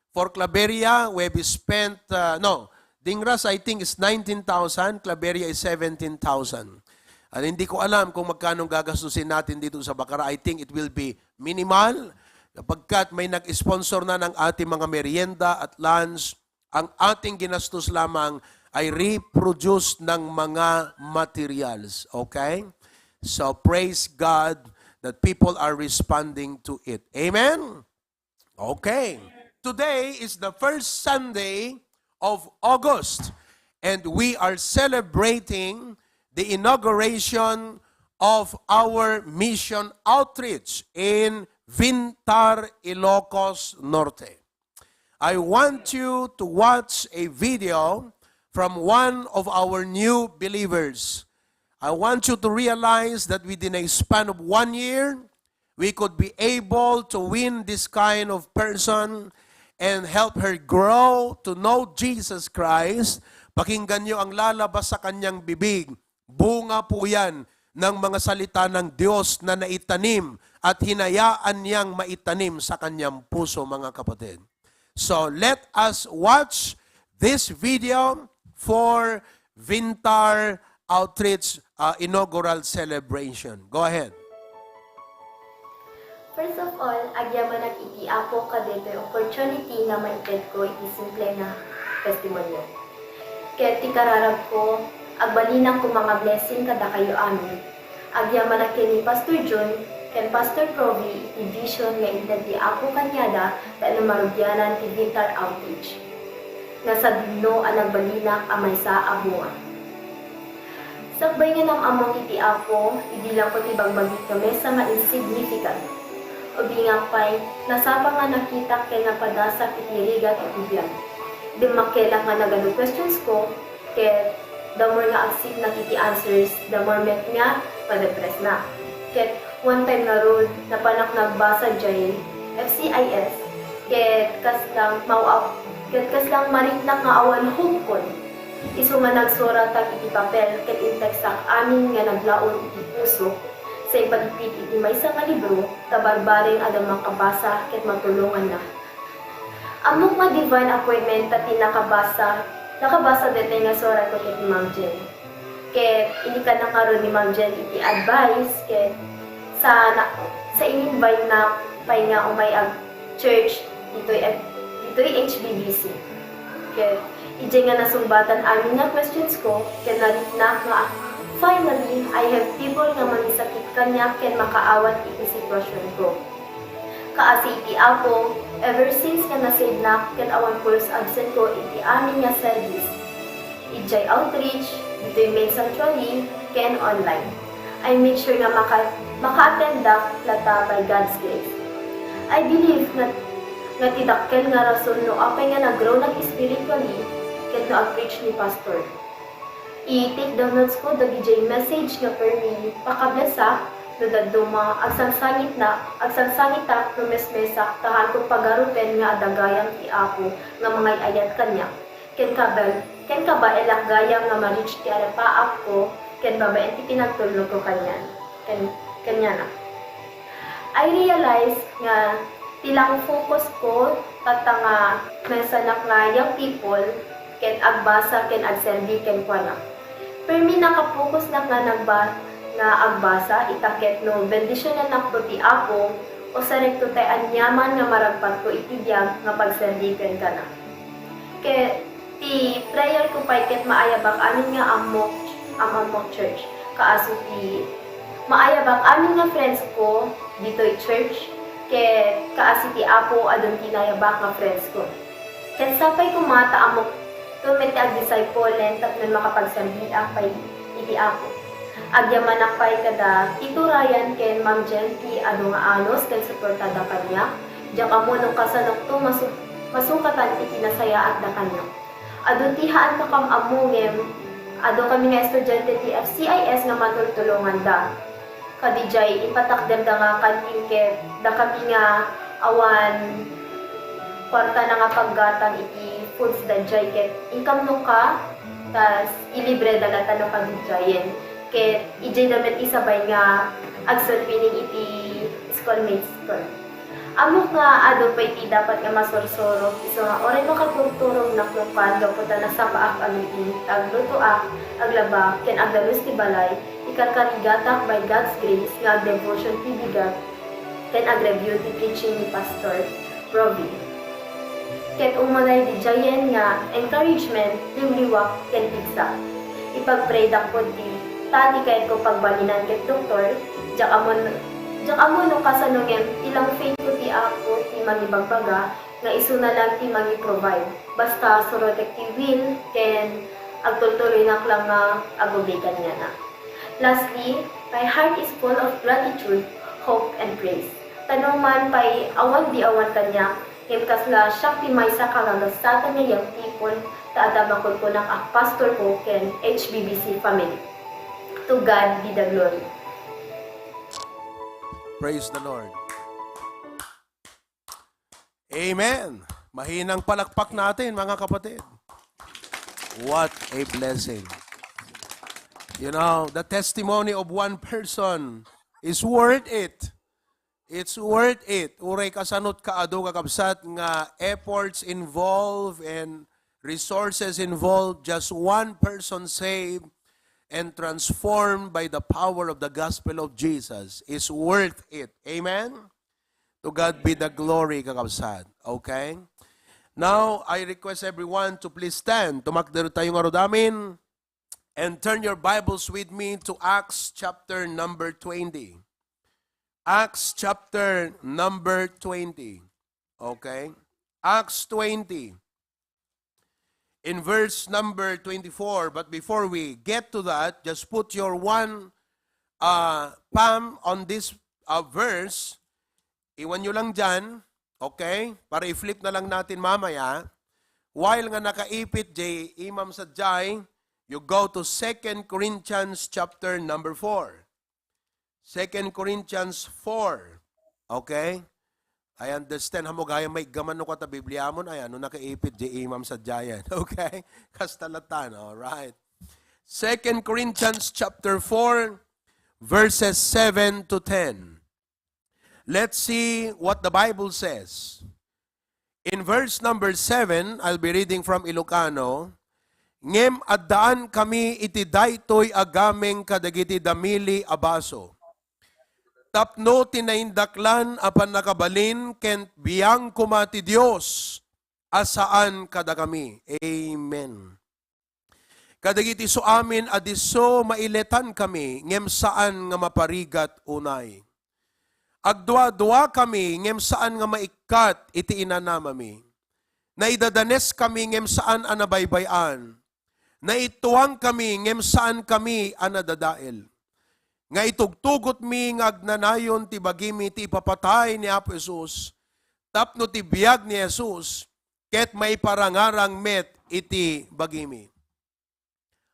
For Claveria, we have spent, uh, no, Dingras, I think, is nineteen thousand, Claveria is seventeen thousand. At hindi ko alam kung magkano gagastusin natin dito sa Bacara. I think it will be minimal, sapagkat may nag-sponsor na ng ating mga merienda at lunch. Ang ating ginastos lamang ay reproduce ng mga materials. Okay? So, praise God that people are responding to it. Amen? Okay. Today is the first Sunday of August, and we are celebrating the inauguration of our mission outreach in Vintar, Ilocos Norte. I want you to watch a video from one of our new believers. I want you to realize that within a span of one year, we could be able to win this kind of person and help her grow to know Jesus Christ. Pakinggan niyo ang lalabas sa kanyang bibig. Bunga po yan ng mga salita ng Diyos na naitanim at hinayaan niyang maitanim sa kanyang puso, mga kapatid. So, let us watch this video for Vintar Outreach, uh, inaugural celebration. Go ahead. First of all, agyamanak iti Apo kadaytoy opportunity nga maitedko iti simple nga testimonio. Ket ti kararagko, agbalinak koma nga blessing kadakayo amin. Agyamanak ken ni Pastor Jun ken Pastor Provi iti vision nga inted ti Apo kaniada tapno marugianan ti Vintar Outreach nga sadino a nagbalinak a maysa a bunga. Sakbay nga nam-ammok iti Apo, idi langko ti bagbagik nga maysa nga insignificant. Ubingak pay, nasapa nga nakitak ken napadasak iti rigat iti biag. Dimmakkelak nga nagadu questions ko, ket the more nga agsiknak iti answers, the more met nga madepressnak. Ket one time ngarud, napanak nagbasa jay F C I S, ket kaslang maw-, ket kaslang mariknak nga awan hopekon. Isu nga nagsuratak iti papel ket intextak amin nga naglaon iti pusok, sa impalipit iti maysa nga libro, ta barbareng adda makabasa ket matulonganna. Ammok nga divine appointment ta ti nakabasa, nakabasa daytoy nga suratko ket ni Ma'am Jen. Ket inikannak ngarud ni Ma'am Jen iti advice ket sa, na, sa in-invite na pay nga umay ag church ditoy, ditoy H B B C. Ket idiay nga nasungbatan amin nga questions ko, ket nariknak nga finally, I have people nga mangisakit kaniak ken makaawat iti sitwasyon ko. Kaasi iti Apo, ever since nga nasaved nak ket awan pulos absent ko iti amin nga service. Idiay outreach, ditoy main sanctuary, ken online. I make sure nga maka, maka-attendak latta by God's grace. I believe nga, nga ti dakkel nga rason no apay nga nag-grow nak spiritually ket no ag-preach ni Pastor. I-take down notes ko dagidiay message nga permi pakablessak no dadduma, agsangsangitna, agsangsangitak no mesmesak ta haanko pagarupen nga adda gayam ti Apo nga mangay-ayat kaniak. Ken kabel, ken kabaelak gayam nga ma-reach ti arapaapko ken babaen ti pinagtulnogko kanian, ken, kaniana. I realize nga ti lang focus ko tatta nga mensanak nga young people ket agbasa ken agserbi kenkuana. Permi nakapokusnak nga nagba-, nga agbasa ita ket no bendisionannakto ti Apo, usarekto tay aniaman nga maragpatko iti biag nga pagserbi kenkuana. Ket ti prayer ko pay ket maayabak amin nga ammok, am-ammok church. Kaasi ti maayabak amin nga friends ko ditoy church, ket kaasi ti Apo adun ti naayabak nga friends ko. Ket sapay koma ta ammok to met ti agdisciple-en tapno makapagserbiak pay iti Apo. Agyamanak pay kada Tito Ryan ken Ma'am Jen ti adu nga anus ken suportada kaniak. Diak ammo no kasanokto masu-, masungkatan iti nasayaatda kaniak. Adu ti haanko kam-ammo ngem adu kami nga estudiante ti F C I S nga matultulonganda. Kadidiay, ipatakderda nga kantin ket dakami nga awan kuartana nga paggatang iti foods daydiay ket inkamnoka, tas ilibreda latta no kadidiayen. Ket idiayda met isabay nga agsurfening iti schoolmates ko. Ammok nga adu pay ti dapat nga masursurok, isu nga uray makaturturong naklokan gapu ta nasapaak agriing, aglutoak, aglaba, ken agdalus ti balay, ikarkarigatak by God's grace nga agdevotion ti bigat, ken agreview ti preaching ni Pastor Provi. Ket umunay didiayen nga encouragement, liwliwak, ken pigsa. Ipagpraydak pay ti ta ti kayatko pagbalinan ket doktor, diak ammo, diak ammo no kasano ngem ti lang faith ko ti Apo ti mangibagbaga nga isuna lang ti mangi-provide. Basta surotek ti will ken agtultuloynak lang nga agubli kaniana. Lastly, my heart is full of gratitude, hope, and praise. Ta no man pay awan di awan kaniak, ngem kasla siak ti maysa kagagasatan nga yangtipon, ta adda makunkunak a pastor ko ken H B B C family. To God be the glory. Praise the Lord. Amen. Mahinang palakpak natin, mga kapatid. What a blessing. You know, the testimony of one person is worth it. It's worth it. Uray kasanot kaadu, kakabsat, nga efforts involved and resources involved, just one person saved and transformed by the power of the gospel of Jesus is worth it. Amen? To God be the glory, kakabsat. Okay? Now, I request everyone to please stand. Tumakder tayo nga rudamin. And turn your Bibles with me to Acts chapter number twenty. Acts chapter number twenty. Okay? Acts twenty. In verse number twenty-four, but before we get to that, just put your one uh, palm on this uh, verse. Iwan nyo lang dyan. Okay? Para i-flip na lang natin mamaya. While nga nakaipit jay imam sadiay, you go to Second Corinthians chapter number four. Second Corinthians four. Okay? I understand. Hammog aya maiggaman no kata Biblia mo, ay ano, nakaipit jay imam sadiay. Okay? Kasta latan. All right. Second Corinthians chapter four, verses seven to ten. Let's see what the Bible says. In verse number seven, I'll be reading from Ilocano, "Ngem addaan kami iti daytoy a gameng kadagiti damili a baso, tapno ti naindaklan a pannakabalin ken biang koma ti Dios a saan kadakami." Amen. Kadagiti isuamin a disso, mailetankami ngem saan nga maparigat unay. Agduaduakami ngem saan nga maikkat iti inanamami. Naidadanes-kami ngem saan a nabaybay-an. Naittuangkami ngem saan kami a nadadael. Nga itugtugotmi nga agnanayon ti bagimi ti ipapatay ni Apo Jesus, tapno ti biag ni Jesus ket maiparangarang met iti bagimi.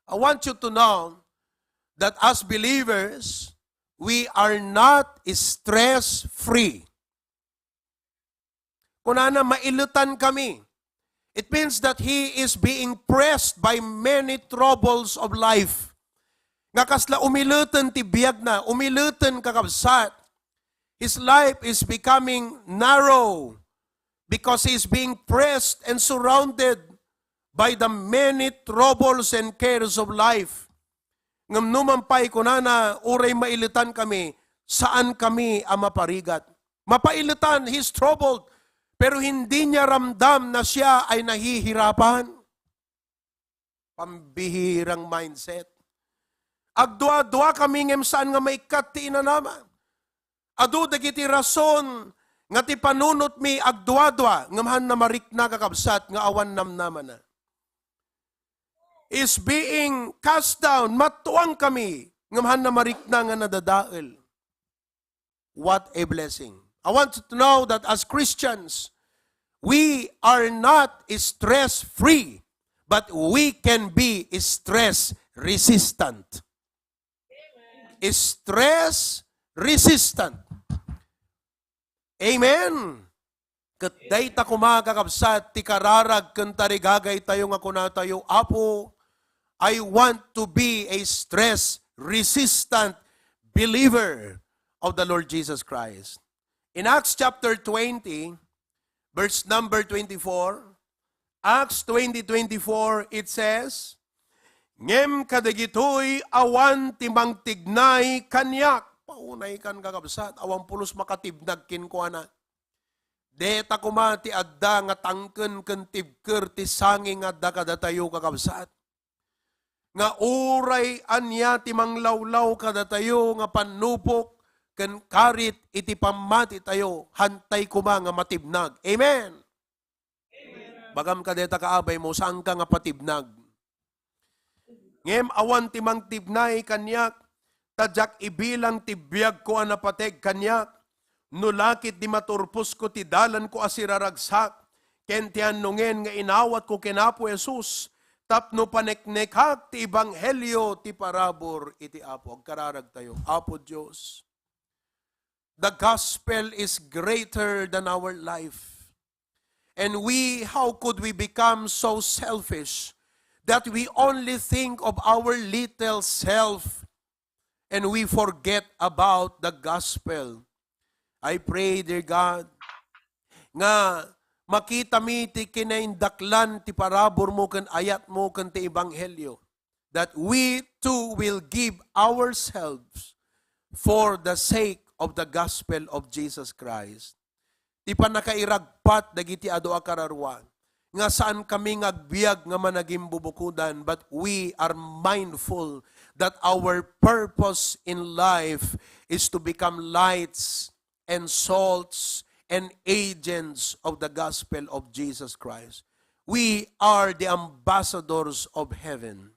I want you to know that as believers, we are not stress-free. Kunana, mailetankami. It means that he is being pressed by many troubles of life. Nga kasla umileten ti biagna, umileten, kakabsat. His life is becoming narrow because he is being pressed and surrounded by the many troubles and cares of life. Ngem no man pay kunana, uray mailetankami, saan kami a maparigat. Mapailetan, he's troubled, pero hindi niya ramdam na siya ay nahihirapan. Pambihirang mindset. Agduaduakami ngem saan nga maikkat ti inanama. Adu dagiti rason nga ti panunotmi agduadua ngem haanna marikna, kakabsat, nga awan namnamana. Is being cast down, mattuangkami ngem haanna marikna nga nadadael. What a blessing. I want you to know that as Christians, we are not stress-free, but we can be stress-resistant. Stress-resistant. Amen. Ket dayta koma, kakabsat, ti kararag ken tarigagaytayo nga kunatayo, "Apo, I want to be a stress-resistant believer of the Lord Jesus Christ." In Acts chapter twenty, verse number twenty-four, Acts twenty twenty-four, it says, "Ngem kadagitoy awan ti mangtignay kaniak." Paunay kan, kakabsat, awan pulos makatibnag kenkuana. Deta koma ti adda nga tangken ken tibker ti sangi nga adda kadatayo, kakabsat. Nga uray ania ti manglawlaw kadatayo nga pannupok ken karit iti pammatitayo, hantay koma nga matibnag. Amen. Bagam kadeta, kaabay mo, saanka nga patibnag. Ngem awan ti mangtibnay kaniak, ta diak ibilang ti biagko a napateg kaniak. no lakit di maturposko ti dalanko a siraragsak, ken ti annongen nga inawatko ken Apo Jesus, tapno paneknekak ti ebanghelio ti parabur iti Apo. Agkararagtayo. Apo Dios, the gospel is greater than our life. And we, how could we become so selfish that we only think of our little self and we forget about the gospel? I pray, dear God, nga makita mi ti kinaindaklan ti paraburmo ken ayatmo ken ti ebanghelio, that we too will give ourselves for the sake of the gospel of Jesus Christ. Ti pannakairagpat dagiti adu a kararuan, nga saan kami nga agbiag nga managimbubukodan, but we are mindful that our purpose in life is to become lights and salts and agents of the gospel of Jesus Christ. We are the ambassadors of heaven.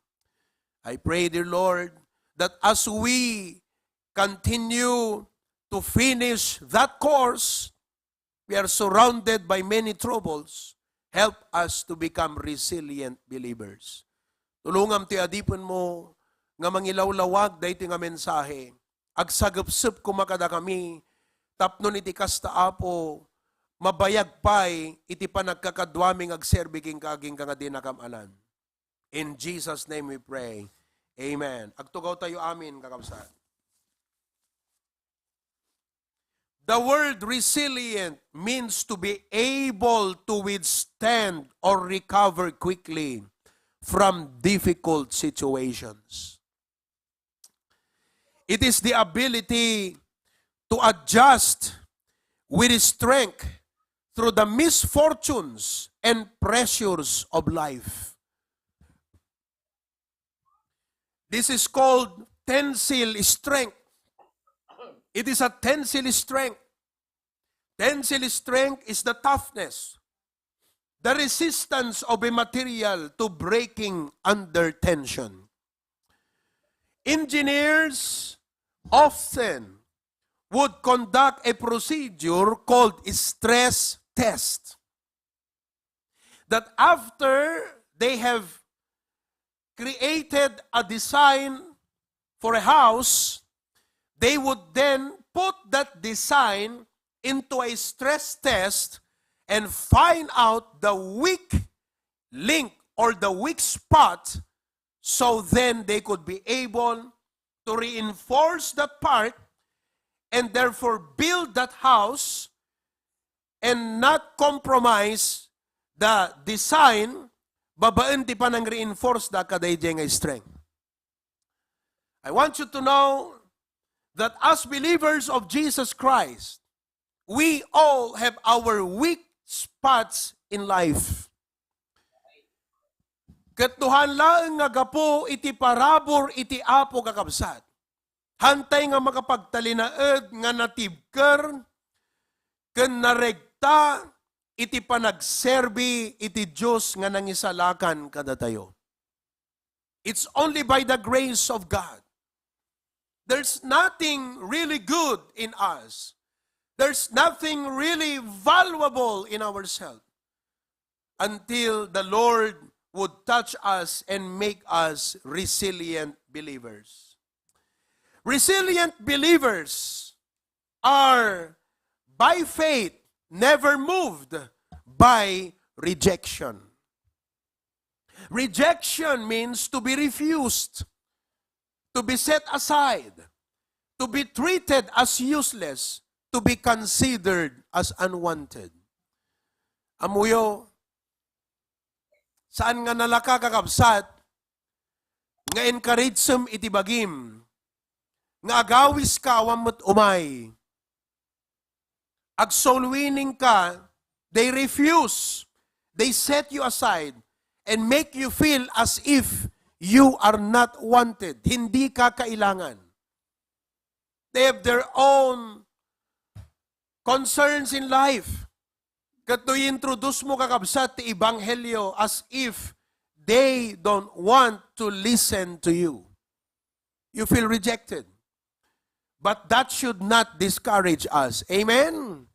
I pray, dear Lord, that as we continue to finish that course, we are surrounded by many troubles. Help us to become resilient believers. Tulongam ti adipenmo nga mangilawlawag daytoy nga mensahe. Agsagepsep koma kadakami tapno iti kasta, Apo, mabayag pay iti panagkakaduami nga agserbi kenka agingga nga dinakam alan. In Jesus' name we pray. Amen. Agtugaw tayo, amin, kakabsat. The word resilient means to be able to withstand or recover quickly from difficult situations. It is the ability to adjust with strength through the misfortunes and pressures of life. This is called tensile strength. It is a tensile strength. Tensile strength is the toughness, the resistance of a material to breaking under tension. Engineers often would conduct a procedure called stress test. That after they have created a design for a house, they would then put that design into a stress test and find out the weak link or the weak spot, so then they could be able to reinforce that part and therefore build that house and not compromise the design babaen ti panang-reinforce da kadaydiay nga strength. I want you to know that as believers of Jesus Christ, we all have our weak spots in life. Ket no han laeng nga gapu iti parabur iti Apo, kakabsat, hantay nga makapagtalinaed nga natibker ken naregta iti panagserbi iti Dios nga nangisalakan kadatayo. It's only by the grace of God. There's nothing really good in us. There's nothing really valuable in ourselves until the Lord would touch us and make us resilient believers. Resilient believers are by faith never moved by rejection. Rejection means to be refused, to be set aside, to be treated as useless, to be considered as unwanted. Ammoyo, saan nga nalaka, kakabsat, nga encourage-em iti bagim, nga agawiska awan met umay. Ag-soul winning ka, they refuse. They set you aside and make you feel as if you are not wanted. Hindi ka kailangan. They have their own concerns in life. Ket no i-introduce mo, kakabsat, ti ebanghelio as if they don't want to listen to you. You feel rejected. But that should not discourage us. Amen?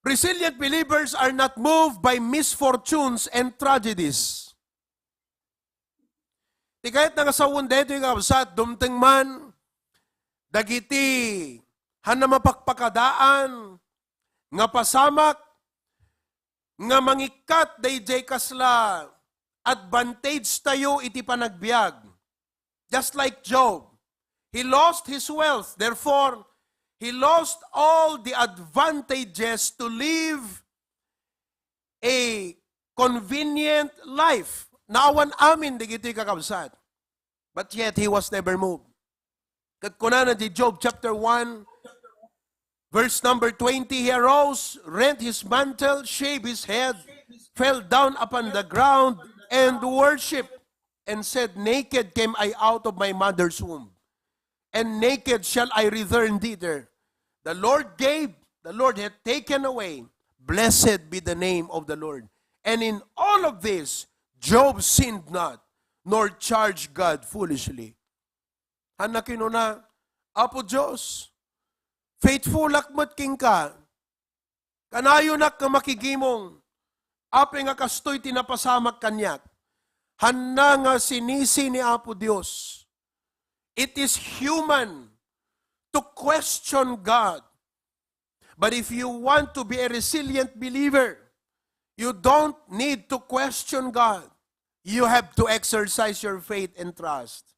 Resilient believers are not moved by misfortunes and tragedies. Ti kayat nga sawen daytoy, kakabsat, dumteng man dagiti hanna mapakpakadaan nga pasamak nga mangikkat daydiay kasla advantage tayo iti panagbiag. Just like Job, he lost his wealth. Therefore, he lost all the advantages to live a convenient life. Naawan amin dagitoy, kakabsat. But yet, he was never moved. Ket kunana di Job chapter one, verse number twenty, he arose, rent his mantle, shaved his head, fell down upon the ground, and worshiped, and said, "Naked came I out of my mother's womb, and naked shall I return thither. The Lord gave, the Lord hath taken away. Blessed be the name of the Lord." And in all of this, Job sinned not, nor charged God foolishly. Hanna kinuna, "Apo Dios, faithfulak met kenka. Kanayonak nga makigimong. Apay nga kastoy ti napasamak kaniak?" Hanna nga sinisi ni Apo Dios. It is human to question God. But if you want to be a resilient believer, you don't need to question God. You have to exercise your faith and trust.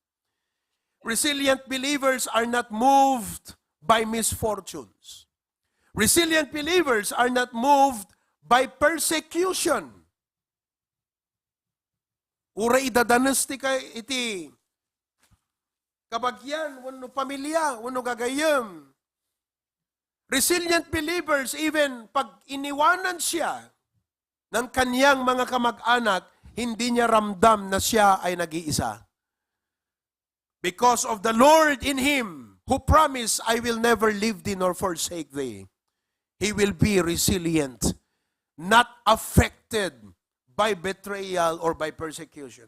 Resilient believers are not moved by misfortunes. Resilient believers are not moved by persecution. Uray idadanes ti kay iti kabagian wenno pamilya wenno gagayyem. Resilient believers, even pag iniwanan siya ng kaniyang mga kamag-anak, hindi niya ramdam na siya ay nag-iisa. Because of the Lord in him, who promised, "I will never leave thee nor forsake thee," he will be resilient, not affected by betrayal or by persecution.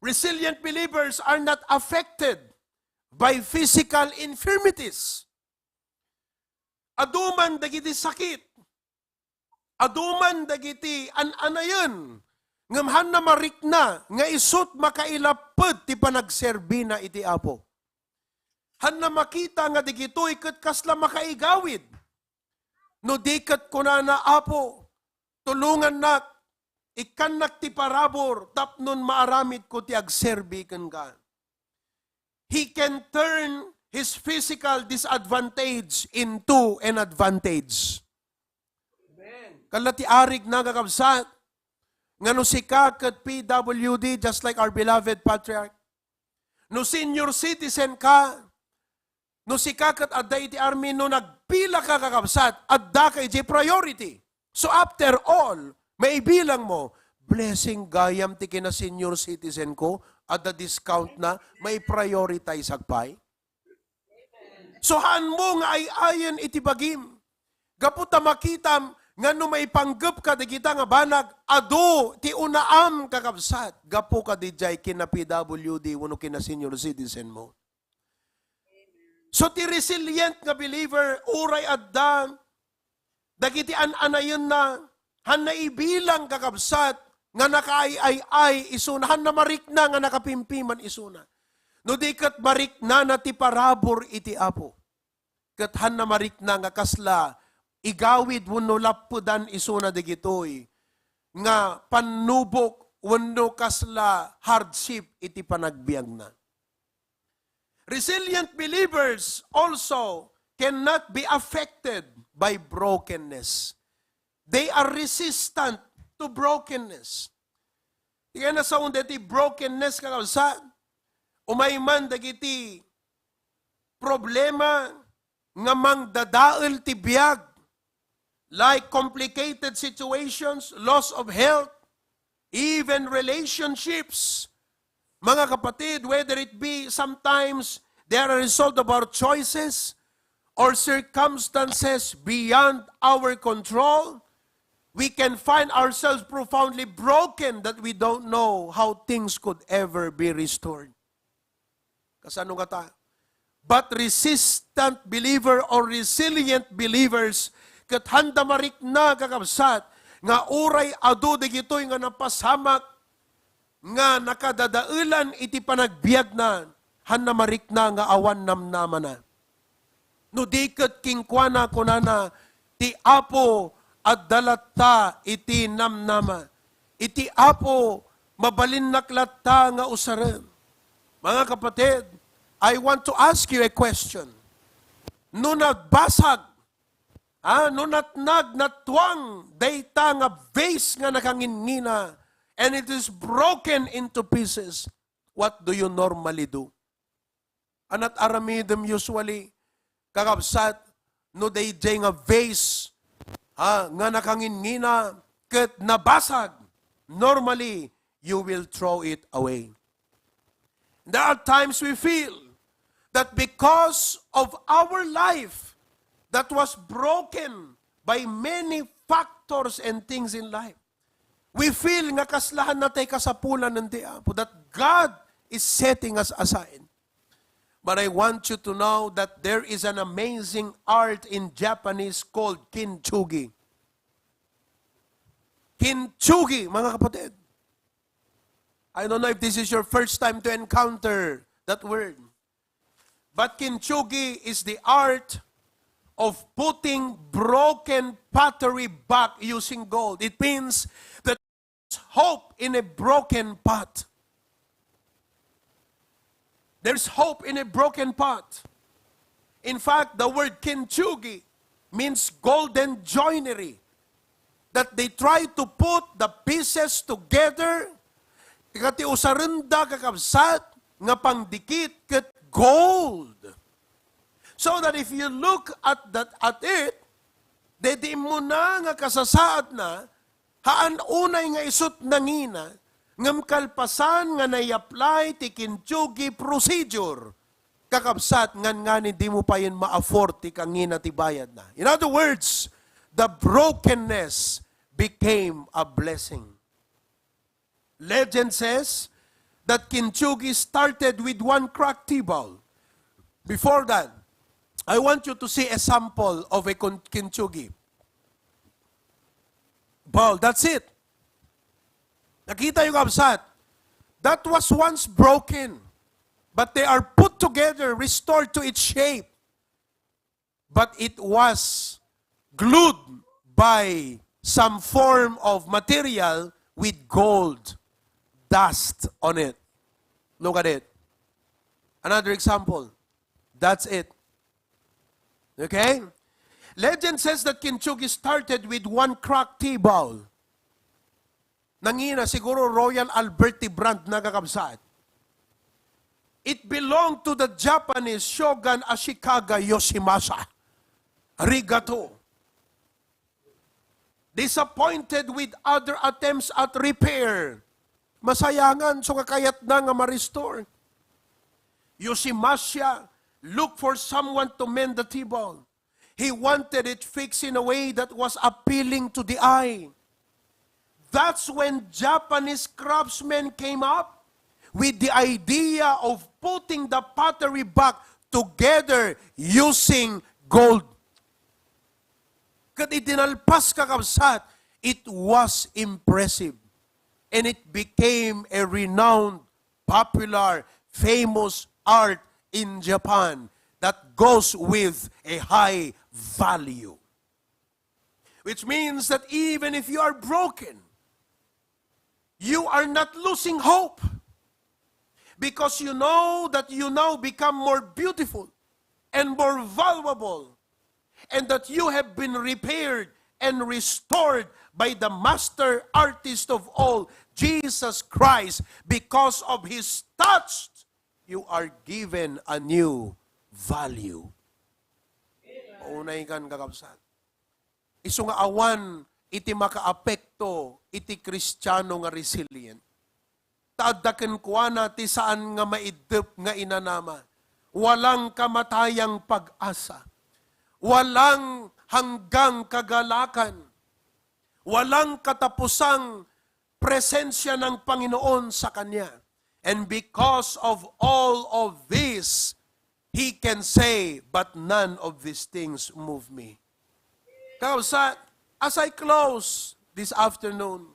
Resilient believers are not affected by physical infirmities. Adu man dagiti sakit, adu man dagiti an-anayen, ngem hanna marikna nga isut' makailapped ti panagserbina iti Apo. Hanna makita nga dagitoy ket kasla makaigawid. No di ket kunana, "Apo, tulongannak, ikkannak ti parabur tapnon maaramidko ti agserbi kenka." He can turn his physical disadvantage into an advantage. Amen. Kalla ti arigna, kakabsat, nga no sika ket P W D, just like our beloved patriarch, no senior citizen ka, no sika ket adda iti army, no nagpila ka, kakabsat, adda ka idiay priority. So after all, maibilang mo, "Blessing gayam ti kina-senior citizen ko, adda discount na, mai-prioritize ak pay." So, haan mo nga ay-ayen iti bagim. Gapu ta makitam nga no maipanggep ka dagita nga banag, adu ti unaam, kakabsat, gapu ka didiay kina P W D wenno kina senior citizen mo. So, ti resilient nga believer, uray adda dagiti an-anayenna, hanna ibilang, kakabsat, nga nakaay-ay-ay isuna, hanna marikna nga nakapimpiman isuna. No di ket mariknana ti parabur iti Apo. Ket hanna marikna nga kasla igawid wenno lappedan isuna dagitoy nga pannubok wenno kasla hardship iti panagbiagna. Resilient believers also cannot be affected by brokenness. They are resistant to brokenness. Kaya nasaon deti brokenness, kakabsat, umay man dagiti problema nga mangdadael ti biag, like complicated situations, loss of health, even relationships. Mga kapatid, whether it be sometimes they are a result of our choices or circumstances beyond our control, we can find ourselves profoundly broken that we don't know how things could ever be restored. Kasano ngata? But resistant believer or resilient believers, ket handa marikna, kakabsat, nga uray adu dagitoy nga napasamak nga nakadadaelan iti panagbiagna, handa marikna nga awan namnamana. No di ket kenkuana, kunana, "Ti Apo adda latta iti namnama. Iti Apo mabalinnak latta nga usaren." Mga kapatid, I want to ask you a question. No nagbasag, ah, no natnag, natuang dayta nga vase nga nakangingina, and it is broken into pieces, what do you normally do? Anat aramidem usually, kakabsat, no daydiay nga vase, ha, nga nakangingina ket nabasag, normally, you will throw it away. There are times we feel that because of our life that was broken by many factors and things in life, we feel nga kasla handa tay kasapulan ti Apo, that God is setting us aside. But I want you to know that there is an amazing art in Japanese called kintsugi. Kintsugi, mga kapatid. I don't know if this is your first time to encounter that word. But kintsugi is the art of putting broken pottery back using gold. It means that there's hope in a broken pot. There's hope in a broken pot. In fact, the word kintsugi means golden joinery, that they try to put the pieces together, ket ti usarenda, kakabsat, nga pangdikit ket gold. So that if you look at that, at it, daydi immuna nga kasasaadna, haan unay nga isut nangina, ngem kalpasan nga nai-apply ti kintsugi procedure, kakabsat, ngan ngani dimo payen ma-afford ti kangina ti bayadna. In other words, the brokenness became a blessing. Legend says that kintsugi started with one cracked tea bowl. Before that, I want you to see a sample of a kun-, kintsugi bowl. That's it. Nakita niyo, kabsat? That was once broken, but they are put together, restored to its shape. But it was glued by some form of material with gold dust on it. Look at it. Another example. That's it. Okay? Legend says that kintsugi started with one cracked tea bowl. Nangina, siguro Royal Albert ti brand na, kakabsat. It belonged to the Japanese Shogun Ashikaga Yoshimasa. Arigato. Disappointed with other attempts at repair. Masayangan, so kakayatna nga ma-restore. Yoshimasa looked for someone to mend the tea bowl. He wanted it fixed in a way that was appealing to the eye. That's when Japanese craftsmen came up with the idea of putting the pottery back together using gold. Ket iti nalpas, kakabsat, it was impressive. And it became a renowned, popular, famous art in Japan that goes with a high value. Which means that even if you are broken, you are not losing hope, because you know that you now become more beautiful and more valuable, and that you have been repaired and restored by the master artist of all, Jesus Christ. Because of his touch, you are given a new value. Maunay kan, kakabsat. Isu nga awan iti makaapekto iti Kristiano nga resilient. Ta adda kenkuana ti saan nga maiddep nga inanama. Walang kamatayang pag-asa. Walang hanggang kagalakan. Walang katapusang presensia ng Panginoon sa kanya. And because of all of this, he can say, "But none of these things move me." Kakabsat, as I close this afternoon,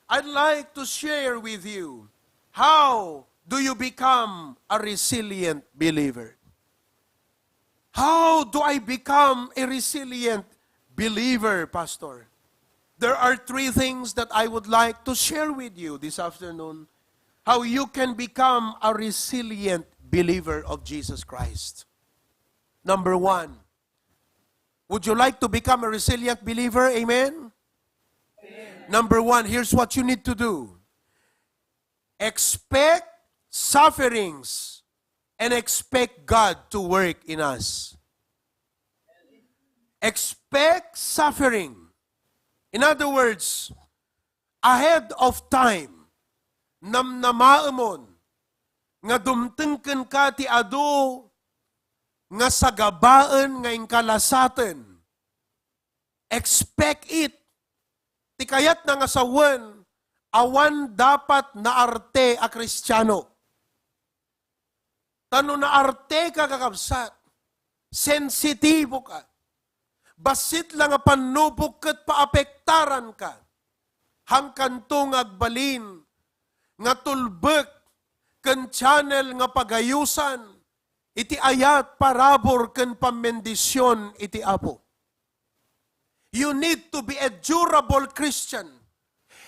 I'd like to share with you, how do you become a resilient believer? How do I become a resilient believer, Pastor? There are three things that I would like to share with you this afternoon, how you can become a resilient believer of Jesus Christ. Number one, would you like to become a resilient believer? Amen? Number one, here's what you need to do. Expect sufferings and expect God to work in us. Expect suffering. In other words, ahead of time, namnamaemon nga dumteng kenka ti adu nga sagabaen nga inka lasaten. Expect it. Ti kayatna nga sawen, awan dapat naarte a Kristiano. Ta no naarte ka, kakabsat, sensitibo ka. Bassit la nga pannubok ket paapektaran ka. Hangkanto nga agbalin nga tulbek ken channel nga pagayusan iti ayat, parabur, ken pammendision iti Apo. You need to be a durable Christian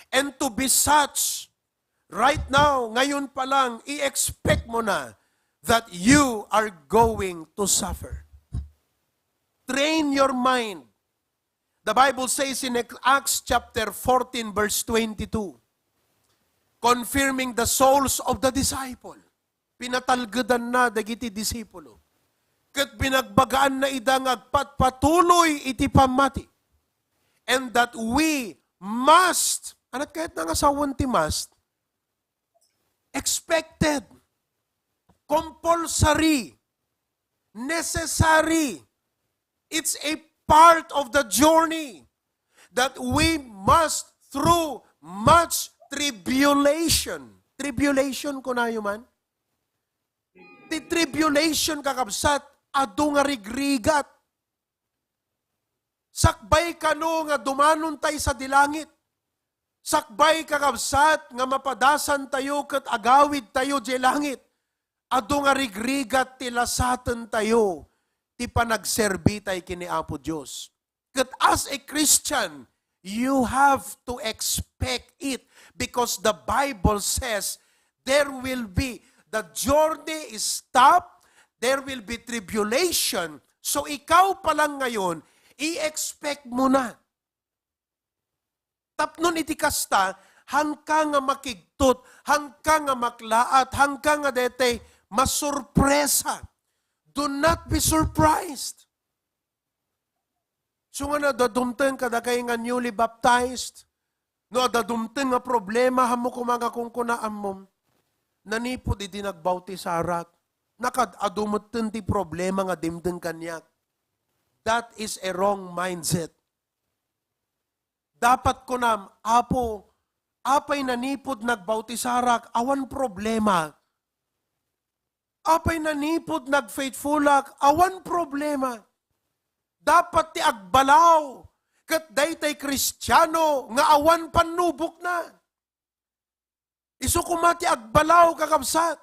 and to be such right now, ngayon pa lang, i-expect mo na that you are going to suffer. Train your mind. The Bible says in Acts chapter fourteen, verse twenty-two, confirming the souls of the disciple, pinatalgedanna dagiti disipulo. Ket binagbagaanna ida nga agpatpatuloy iti pammati. And that we must, anat kayat na nga sawen ti must? Expected, compulsory, necessary. It's a part of the journey that we must through much tribulation. Tribulation, kunayo man? Ti tribulation, kakabsat, adu nga rigrigat. Sakbay kano nga dumanontay sadi langit. Sakbay, kakabsat, nga mapadasantayo ket agawidtayo diay langit. Adu nga rigrigat ti lasatentayo ti panagserbitay ken ni Apo Dios. Ket as a Christian, you have to expect it because the Bible says there will be, the journey is tough, there will be tribulation. So ikaw pa lang ngayon, i-expect mo na. Tapnon iti kasta, hangka nga makigtot, hangka nga maklaat, hangka nga daytoy masurpresa. Do not be surprised. So nga no adda dumteng kadakay nga newly baptized, no adda dumteng nga problema, ammo koma nga kunkuna, ammom, nanipud idi nagbawtisarak, nakad-adu metten ti problema nga dimteng kaniak. That is a wrong mindset. Dapat kunam, "Apo, apay nanipud nagbawtisarak, awan problema. Apay nanipud nagfaithfulak, awan problema." Dapat ti agbalaw ket daytoy Kristiano nga awan pannubokna. Isu koma ti agbalaw, kakabsat.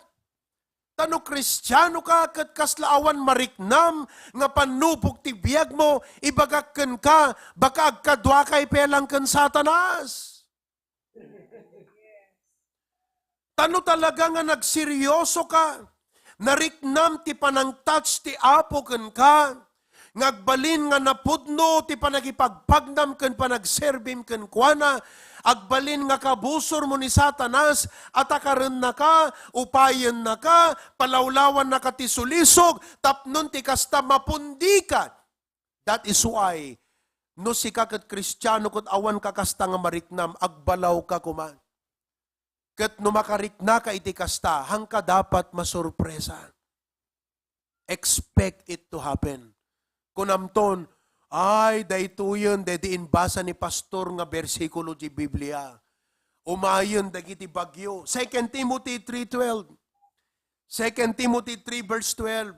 Ta no Kristiano ka ket kasla awan mariknam nga pannubok ti biagmo, ibagak kenka, baka agkaduakay pay lang ken Satanas. Ta no talaga nga nagseryoso ka, nariknam ti panangtouch ti Apo kenka, nga agbalin nga napudno ti panagipagpagnam ken panagserbim kenkuana, agbalin nga kabusormo ni Satanas a takarennaka, upayennaka, palawlawannaka ti sulisog, tapnon ti kasta mapundika. That is why, no sika ket Kristiano ket awan ka kasta nga mariknam, agbalawka koma. Ket no makariknaka iti kasta, hangka dapat masurpresa. Expect it to happen. Kunamton, "Ay, daytoyen, daydi imbasa ni pastor nga bersikulo ti Biblia. umayen dagiti bagyo. Second Timothy three twelve. Second Timothy three verse twelve.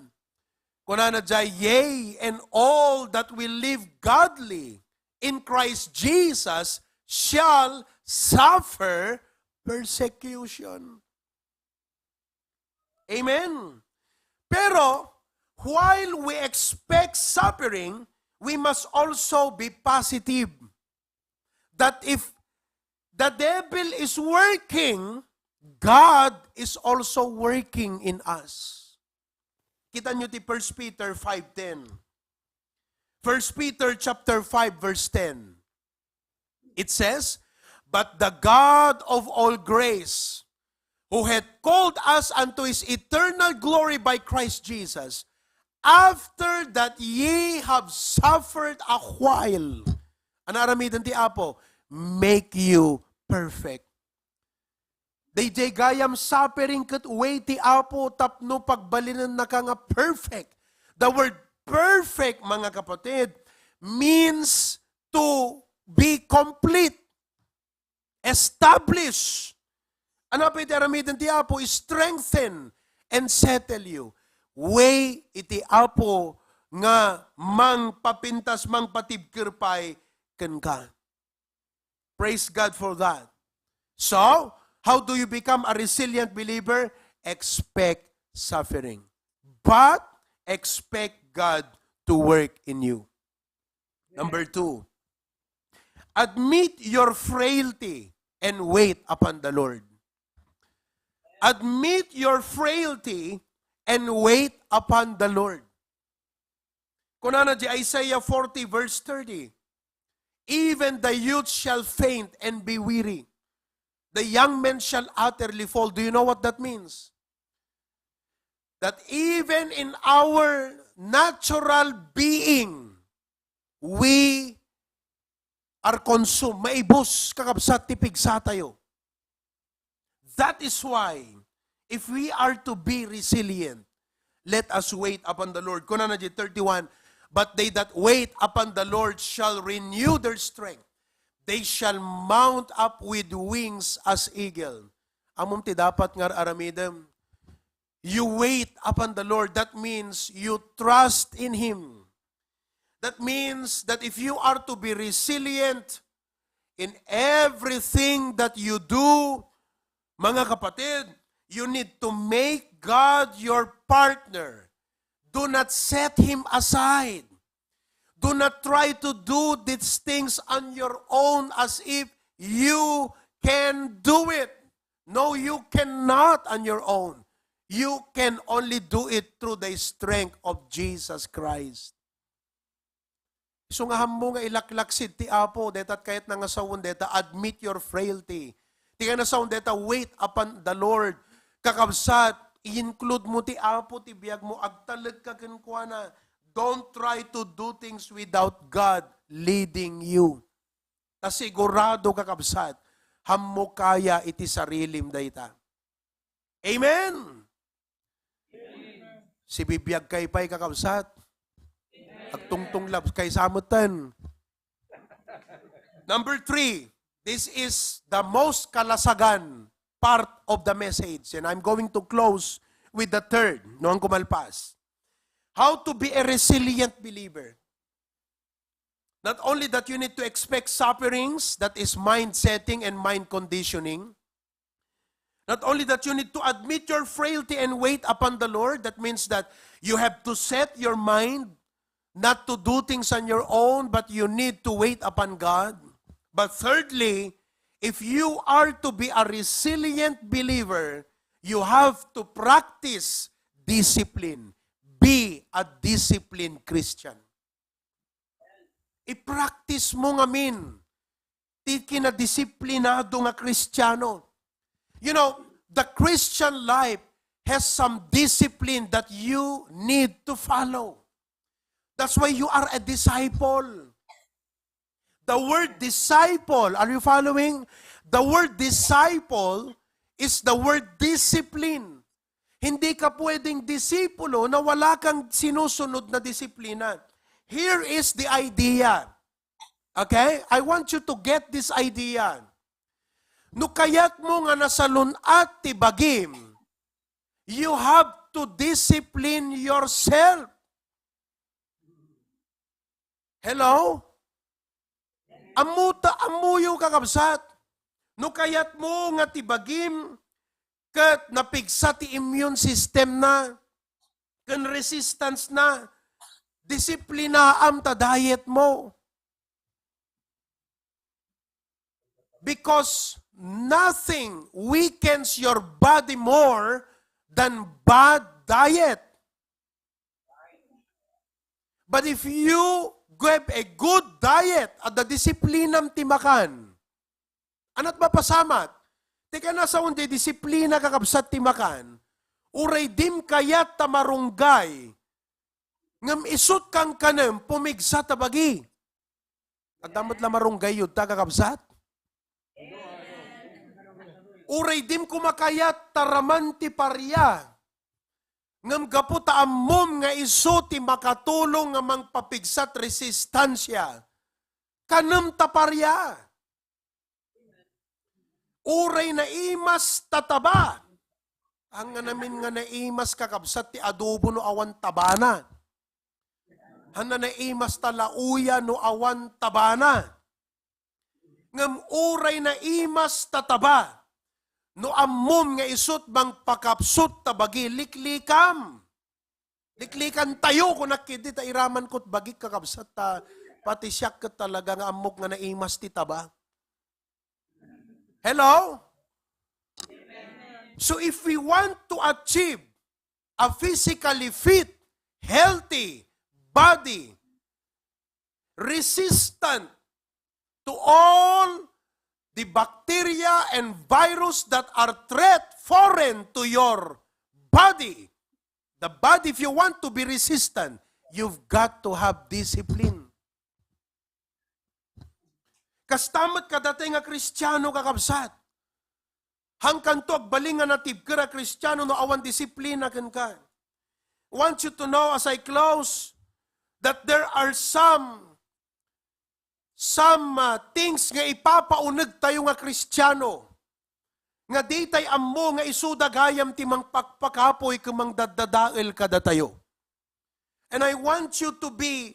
Kunana diay, "Yea, and all that will live godly in Christ Jesus shall suffer persecution." Amen. Pero, while we expect suffering, we must also be positive that if the devil is working, God is also working in us. Kita niyo ti First Peter five ten. First Peter chapter five verse ten. It says, "But the God of all grace, who hath called us unto his eternal glory by Christ Jesus, after that ye have suffered a while," ano aramiden ti Apo? "Make you perfect." Daydiay gayam suffering ket way ti Apo tapno pagbalinennaka nga perfect. The word perfect, mga kapatid, means to be complete, establish. Ano pay ti aramiden ti Apo? Strengthen and settle you. Way iti Apo nga mangpapintas, mangpatibker pay kenka. Praise God for that. So, how do you become a resilient believer? Expect suffering. But expect God to work in you. Number two, admit your frailty and wait upon the Lord. Admit your frailty and wait upon the Lord. Kunana di Isaiah forty verse thirty, "Even the youth shall faint and be weary. The young men shall utterly fall." Do you know what that means? That even in our natural being, we are consumed. Maibus, kakabsat, ti pigsatayo. That is why, if we are to be resilient, let us wait upon the Lord. Kunana di thirty-one, "But they that wait upon the Lord shall renew their strength. They shall mount up with wings as eagle." Ammom ti dapat nga aramidem? You wait upon the Lord. That means you trust in Him. That means that if you are to be resilient in everything that you do, mga kapatid, you need to make God your partner. Do not set Him aside. Do not try to do these things on your own as if you can do it. No, you cannot on your own. You can only do it through the strength of Jesus Christ. So nga hammo nga ilaklaksid ti Apo, deta kayatna nga sawen deta, admit your frailty. Ti kayatna sawen deta, wait upon the Lord. Kakabsat, i-include mo ti Apo ti biag mo, agtalekka kenkuana. Don't try to do things without God leading you. Ta sigurado, kakabsat, hammo kaya iti sarilim dayta. Amen! Sibibiagkay pay, kakabsat. Agtungtunglabkay sa metten. Number three, this is the most kalasagan part of the message. And I'm going to close with the third, no, ang kumalpas. How to be a resilient believer. Not only that you need to expect sufferings, that is mind setting and mind conditioning. Not only that you need to admit your frailty and wait upon the Lord, that means that you have to set your mind not to do things on your own, but you need to wait upon God. But thirdly, if you are to be a resilient believer, you have to practice discipline. Be a disciplined Christian. I-practice mo ngamin ti kinadisiplinado nga Kristiano. You know, the Christian life has some discipline that you need to follow. That's why you are a disciple. The word disciple, are you following? The word disciple is the word discipline. Hindi ka pwedeng disipulo na wala kang sinusunod na disiplina. Here is the idea. Okay? I want you to get this idea. No kayatmo nga nasalun-at ti bagim, you have to discipline yourself. Hello? Ammo ta, ammoyo, kakabsat. No kayatmo nga ti bagim ket napigsa ti immune system na, ken resistance na, disiplinaam ta diet mo. Because nothing weakens your body more than bad diet. But if you have a good diet, adda disiplinam ti makan, anat mapasamat? Ti kanasaon ti disiplina, kakabsat, ti makan, uray dim kayat ta marunggay, ngem isut' kankanem, pumigsa ta bagi. Adda met la marunggay yudta, kakabsat? Uray dim kumakayat ta raman ti paria. Ngem gapu ta ammom nga isu ti makatulong nga mangpapigsat resistansya, kanem ta paria. Uray naimas ta taba. Haan ngamin nga naimas, kakabsat, ti adobo no awan tabana. Haan naimas ta lauya no awan tabana. Ngem uray naimas ta taba, no ammom nga isut' mangpakapsut ta bagi, liklikam. Liklikantayo, kunak idi, ta iraman ko't bagik, kakabsat, ta pati siak ket talaga nga ammok nga naimas ti taba. Hello? So if we want to achieve a physically fit, healthy body, resistant to all the bacteria and virus that are threat foreign to your body. The body, if you want to be resistant, you've got to have discipline. Kasta met kadatayo nga Kristiano, kakabsat. Hangkanto agbalin nga natibker a Kristiano no awan disiplina kenka. Want you to know, as I close, that there are some, some, uh, things nga ipapaunegtayo nga Kristiano nga ditay ammo nga isuda gayam ti mangpakpakapuy ken mangdaddadael kadatayo. And I want you to be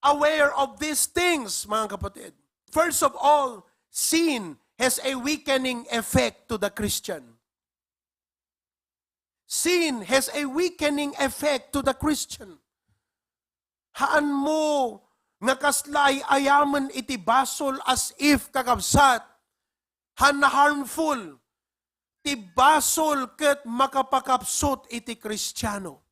aware of these things, mga kapatid. First of all, sin has a weakening effect to the Christian. Sin has a weakening effect to the Christian. Haanmo nga kasla ay-ayamen iti basol as if, kakabsat, haan na harmful ti basol ket makapakapsut iti Kristiano.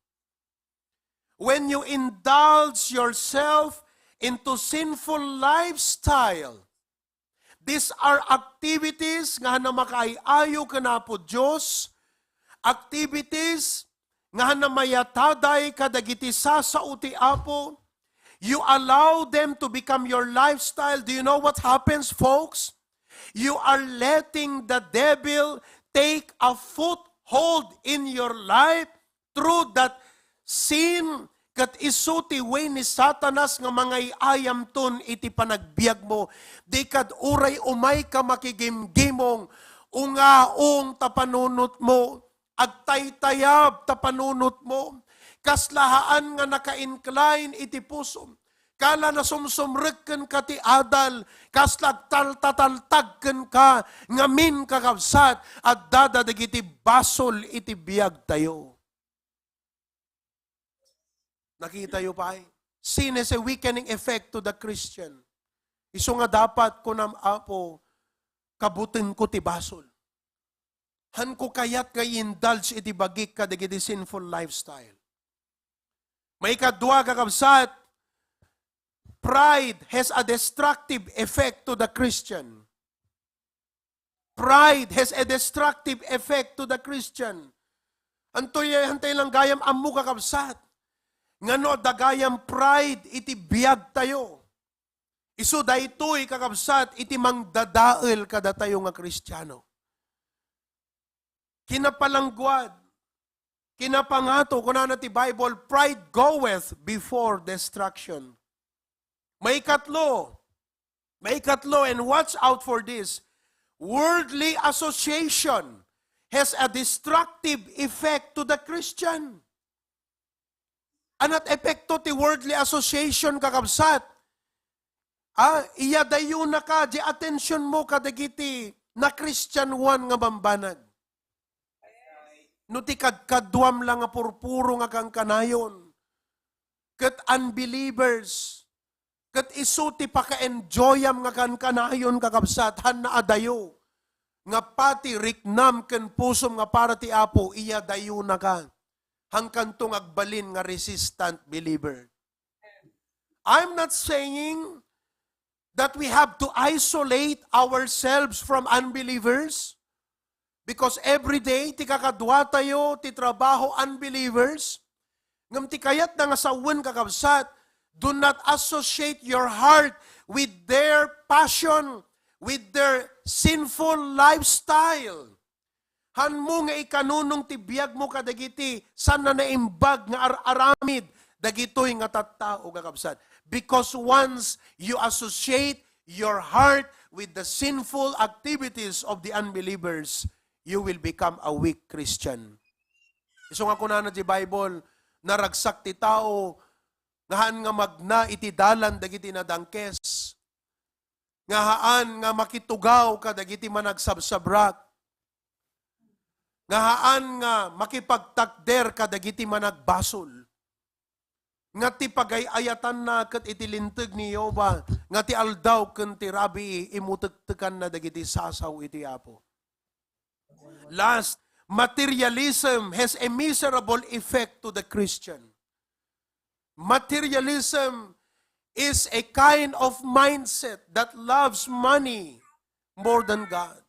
When you indulge yourself into sinful lifestyle, these are activities nga haan na makaay-ayo ken Apo Dios, activities nga haan na mayataday kadagiti sasao ti Apo. You allow them to become your lifestyle. Do you know what happens, folks? You are letting the devil take a foothold in your life through that sin, ket isu ti way ni Satanas nga mangay-ayamton iti panagbiagmo. Di kad uray umayka makigimgimong, ungaong ta panunotmo, agtaytayab ta panunotmo, kasla haan nga naka-incline iti pusom. Kasla nasumsumrek kenka ti adal, kasla agtaltataltag kenka, ngamin, kakabsat, addada dagiti basol iti biagtayo. Nakitayo pay? Sin has a weakening effect to the Christian. Isu nga dapat kunam, Apo, kabutenko ti basol. Haanko kayat nga i-indulge iti bagik kadagiti sinful lifestyle. Maikadua, kakabsat, pride has a destructive effect to the Christian. Pride has a destructive effect to the Christian. Antoy, hantay lang gayam ammo, kakabsat, nga no adda gayam pride iti biagtayo, isu daytoy, kakabsat, iti mangdadael kadatayo nga Kristiano. Kinapalangguad, kinapangato, kunana ti Bible, "Pride goeth before destruction." Maikatlo, maikatlo, and watch out for this. Worldly association has a destructive effect to the Christian. Anat epekto ti worldly association, kakabsat? Ah, iyadayonaka, di attention mo kadagiti nakristianoan nga bambanag. No ti kadkaduam la nga purpuro nga kankanayon, ket unbelievers, ket isu ti paka-enjoyam nga kankanayon, kakabsat, hanna adayo nga pati riknam ken pusom nga para ti Apo, iyadayonaka. Hangkanto nga agbalin nga resistant believer. I'm not saying that we have to isolate ourselves from unbelievers, because every day ti kakaduatayo ti trabaho unbelievers. Ngem ti kayatna nga sawen, kakabsat, do not associate your heart with their passion, with their sinful lifestyle. Hanmo nga ikanunong ti biagmo kadagiti saan a naimbag nga ar-aramid dagitoy nga tattao, kakabsat. Because once you associate your heart with the sinful activities of the unbelievers, you will become a weak Christian. Isu nga kunana ti Bible, naragsak ti tao nga haan nga magna iti dalan dagiti nadangkes, nga haan nga makitugaw kadagiti managsabsabrak, nga haan nga makipagtakder kadagiti managbasol, nga ti pagay-ayatanna ket iti linteg ni Jehovah, nga ti aldaw ken ti rabii imutektekanna dagiti sasaw iti Apo. Last, materialism has a miserable effect to the Christian. Materialism is a kind of mindset that loves money more than God,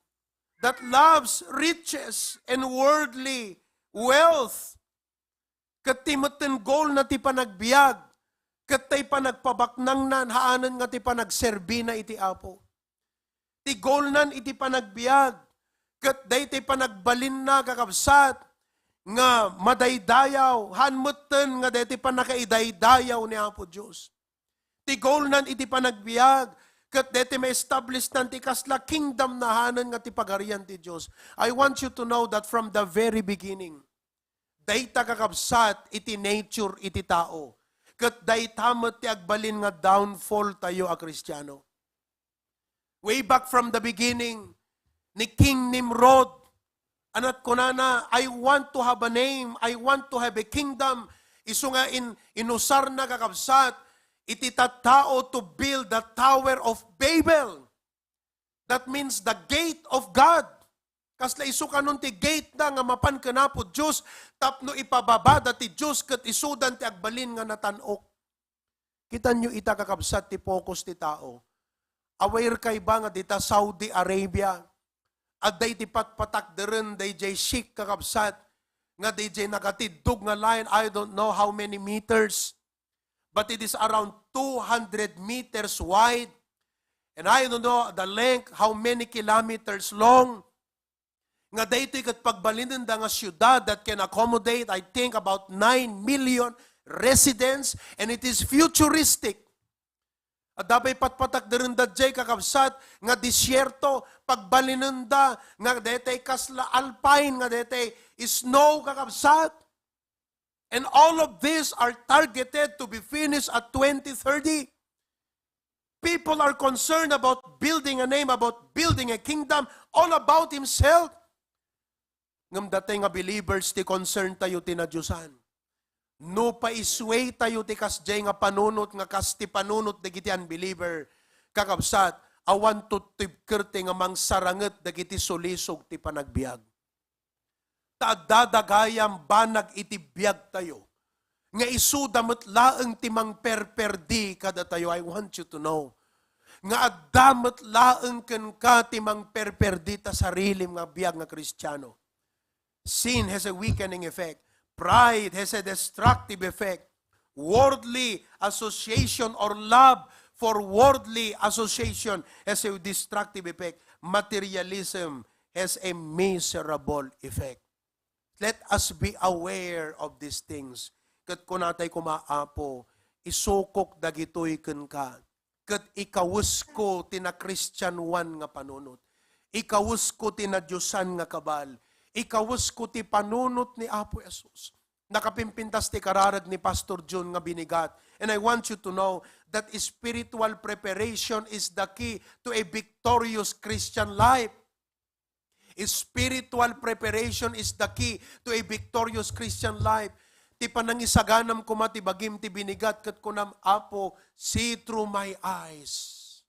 that loves riches and worldly wealth. Ket ti metten goal na ti panagbiag, ket tay panagpabaknangnan, haanen nga ti panagserbina iti Apo. Ti goalnan iti panagbiag, ket daytoy panagbalinna, kakabsat, nga madaydayaw, haan metten nga daytoy pannakaidaydayaw ni Apo Dios. Ti goalnan iti panagbiag, ket daytoy ma-establishnan ti kasla kingdom na haanen nga ti pagarian ti Dios. I want you to know that from the very beginning, dayta, kakabsat, iti nature iti tao. Ket dayta met ti agbalin nga downfall tayo a Kristiano. Way back from the beginning, ni King Nimrod, anat kunana, "I want to have a name, I want to have a kingdom." Isu nga in-, inusarna, kakabsat, iti tattao to build the Tower of Babel. That means the gate of God. Kasla isu kanon ti gate na nga mapan ken Apo Dios tapno ipababada ti Dios ket isudan ti agbalin nga natan-ok. Kitanyo ita, kakabsat, ti focus ti tao. Aware kay ba nga dita Saudi Arabia, adda iti patpatakderen dayjay sheikh, kakabsat, nga dayjay nakatiddog nga line, I don't know how many meters, but it is around two hundred meters wide. And I don't know the length, how many kilometers long. Nga daytoy ket pagbalinenda nga siudad that can accommodate, I think, about nine million residents, and it is futuristic. Adda pay patpatakderenda jay, kakabsat, nga disyerto, pagbalinenda nga daytoy kasla alpine, nga daytoy snow, kakabsat. And all of these are targeted to be finished at twenty thirty. People are concerned about building a name, about building a kingdom, all about himself. Ngem datay nga believers ti concern tayo ti nadiosan. No paisue tayo ti kasjay nga panunot nga kas ti panunot dagiti unbeliever, kakabsat, awan tuttibkerte nga mangsaranget dagiti sulisog ti panagbiag. Ta adda da gayam banag iti biagtayo nga isuda met laeng ti mangperperdi kadatayo. I want you to know nga adda met laeng kenka ti mangperperdi ta sarilim nga biag nga Kristiano. Sin has a weakening effect. Pride has a destructive effect. Worldly association or love for worldly association has a destructive effect. Materialism has a miserable effect. Let us be aware of these things. Ket kunatay koma, Apo, isukok dagitoy kenka, ket ikawesko ti nakristianoan nga panunot. Ikawesko ti nadiosan nga kabal. Ikawesko ti panunot ni Apo Jesus. Nakapimpintas ti kararag ni Pastor Jun nga binigat. And I want you to know that spiritual preparation is the key to a victorious Christian life. Spiritual preparation is the key to a victorious Christian life. Ti panangisaganam koma ti bagim ti binigat ket kunam, Apo, see through my eyes.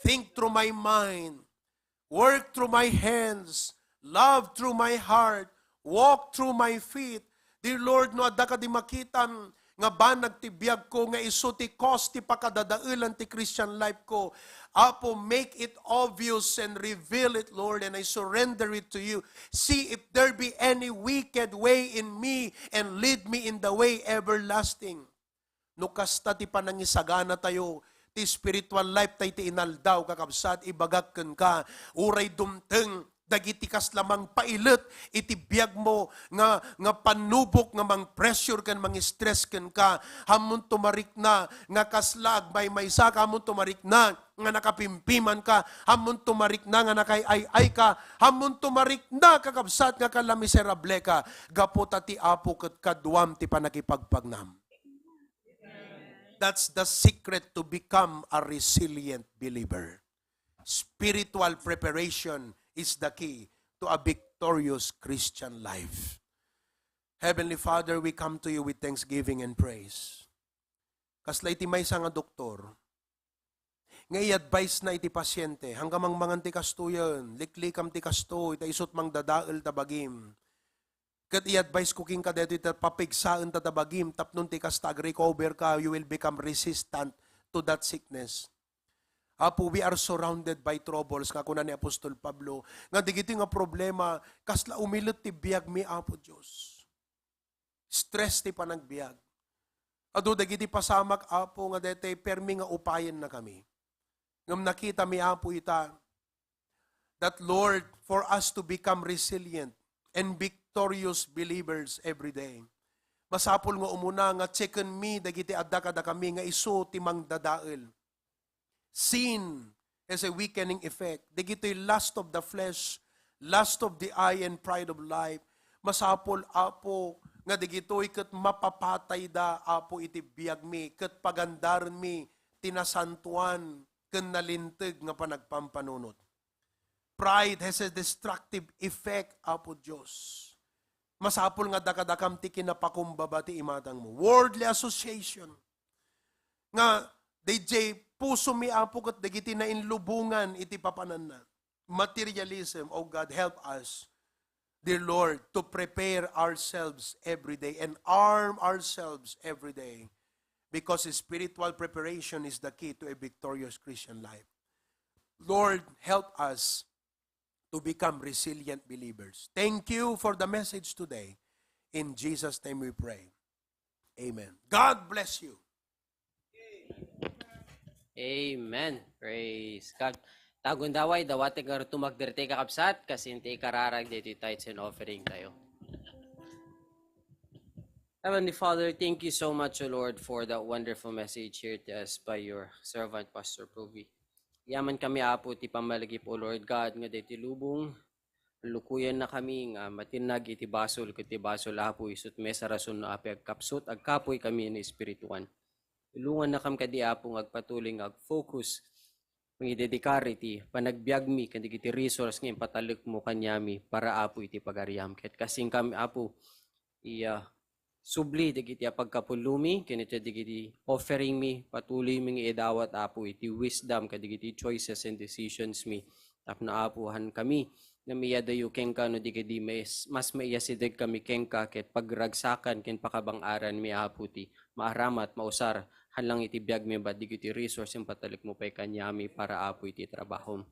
Think through my mind. Work through my hands. Love through my heart. Walk through my feet. Dear Lord, no adda kadi makitam nga banag ti biagko nga isu ti cause ti pakadadaelan ti Christian life ko, Apo, make it obvious and reveal it, Lord, and I surrender it to you. See if there be any wicked way in me and lead me in the way everlasting. No kasta ti panangisaganatayo, ti spiritual life tay ti inaldaw, kakabsat, ibagak kenka, uray dumteng dagiti kasla mangpailet iti biagmo nga, nga pannubok nga mang-pressure ken mang-stress kenka, ammonto marikna nga kasla agmaymaysaka, ammonto marikna nga nakapimpimanka, ammonto marikna nga nakay-ay-ayka, ammonto marikna, kakabsat, nga kala miserableka, gapu ta ti Apo ket kaduam ti panakipagpagnam. That's the secret to become a resilient believer. Spiritual preparation is the key to a victorious Christian life. Heavenly Father, we come to you with thanksgiving and praise. Kasla iti maysa nga doktor nga i-advise na iti pasyente, "Hangga mangmangan ti kastoyen, liklikam ti kastoy, ta isut mangdadael ta bagim." Ket i-advise ko kenka daytoy ta papigsaen ta ta bagim tapno ti kasta ag-recover ka, you will become resistant to that sickness. Apo, we are surrounded by troubles, nga kuna ni Apostol Pablo, nga digiti nga problema, kasla umilet ti biagmi, Apo Dios. Stress ti panagbiag. Adu dagiti pasamak, Apo, nga daytoy permi nga upayennakami. Ngem nakitami, Apo, ita, that, Lord, for us to become resilient and victorious believers every day, masapul nga umuna nga checkenmi dagiti adda kadakami nga isu ti mangdadael. Sin has a weakening effect. Dagitoy lust of the flesh, lust of the eye, and pride of life. Masapul, Apo, nga dagitoy ket mapapatayda, Apo, iti biagmi, ket pagandarenmi ti nasantoan ken nalinteg nga panagpampanunot. Pride has a destructive effect, Apo Dios. Masapul nga dakadakam ti kinapakumbaba ti imatangmo. Worldly association. Nga, D J, pusomi, Apo, ket dagiti nainlubongan iti papananna. Materialism, oh God, help us, dear Lord, to prepare ourselves every day and arm ourselves every day, because spiritual preparation is the key to a victorious Christian life. Lord, help us to become resilient believers. Thank you for the message today. In Jesus' name we pray. Amen. God bless you. Amen. Praise God. Tagun daway, dawatek nga rutumag dirti kakabsat, kasin ti ikararag ditoy tithes and offering tayo. Heavenly Father, thank you so much, O Lord, for that wonderful message here to us by your servant, Pastor Provi. Yaman kami, Apo, ti pammalagip, O Lord God, nga daytoy lubong, lukuyan na kami nga matinag iti basol, ket ti basol, Apo, isut may sarason no api agkapsut, agkapuy kami ni Espirituan. Tulungan na kam kadi, Apo, nga agpatuloy nga agfocus, mangidedikar iti panagbiagmi, ken dagiti resource nga impatalekmo kaniami para, Apo, iti pagariam. Ket kasin kami, Apo, iya subli dagiti a pagkapullomi, ken iti dagiti offeringmi, patuloymi nga idawat, Apo, iti wisdom kadagiti choices and decisionsmi. Tapno, Apo, han kami nga maiyadayo kenka no di kadi mas, mas maiyasideg kami kenka ket pagragsakan ken pakabang-aranmi, Apo, ti maaramat, mausar, han lang iti biagmi, bat dagiti resource impatalekmo pay kaniami para, Apo, iti trabahom.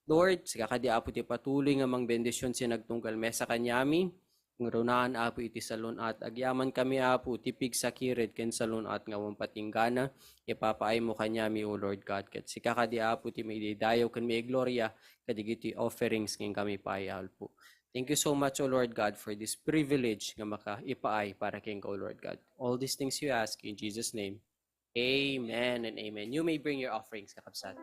Lord, sika kadi, Apo, ti patuloy nga mangbendision sin agtunggal mesa kaniami, ngarunaan, Apo, iti salun-at. Agyaman kami, Apo, ti pigsakired ken salun-at nga awan patinggana. Ipapaaymo kaniami, O Lord God, ket sika kadi, Apo, ti maididayaw ken maigloria kadagiti offerings ken kami pay, Apo. Thank you so much, O Lord God, for this privilege nga makaipaay para kenka, O Lord God. All these things we ask in Jesus' name. Amen and amen. You may bring your offerings, kakabsat.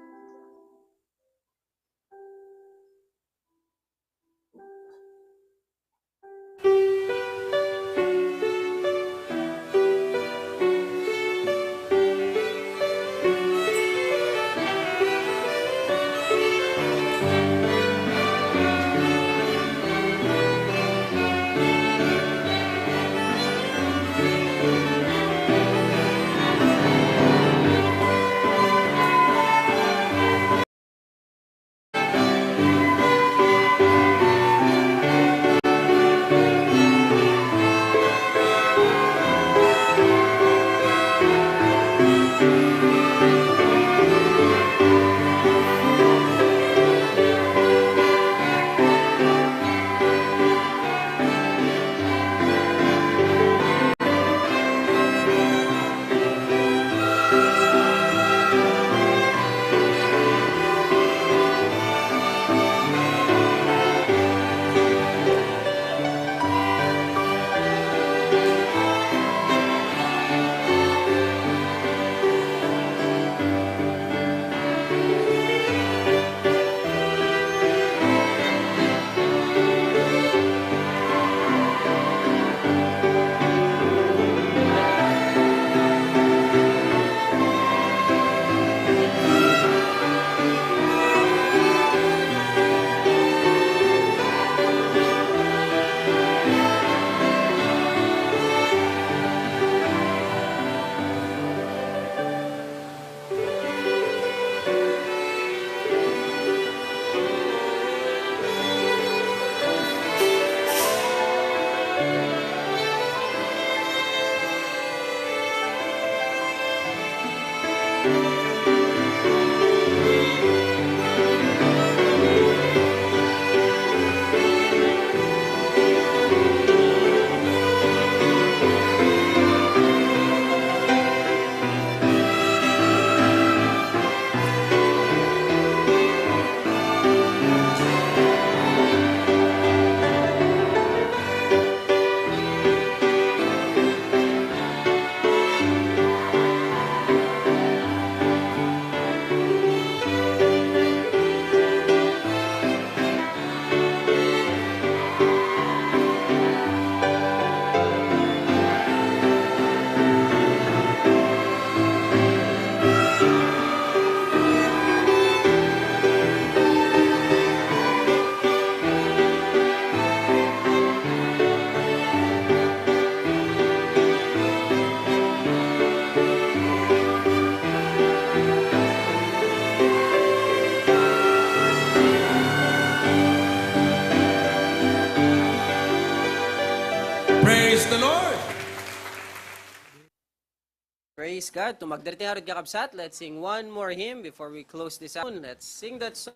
Praise God. Tumagder ti ngarud, kakabsat. Let's sing one more hymn before we close this out. Let's sing that song.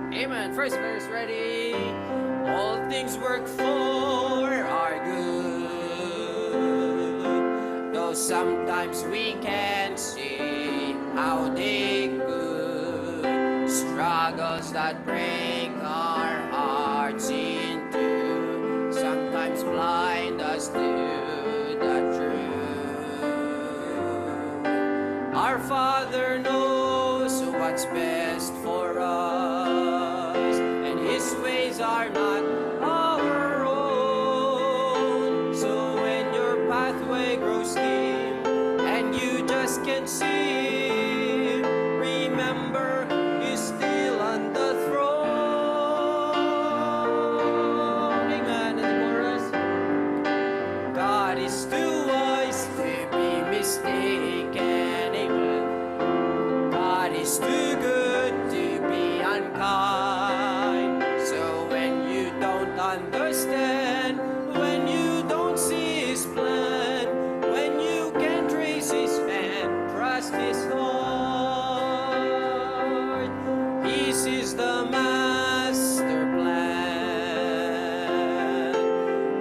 Amen. First verse, ready? All things work for our good, though sometimes we can't see how they could. Struggles that break our hearts in two sometimes blind us to the truth. Our Father knows what's best for us, and His ways are not our own. So when your pathway grows dim and you just can't see, remember He's still on the throne. Amen. And the chorus. God is too wise to be mistaken. Amen. God is too good to be unkind. So when you don't understand, when you don't see His plan, when you can't trace His hand, trust His heart. His is the master plan.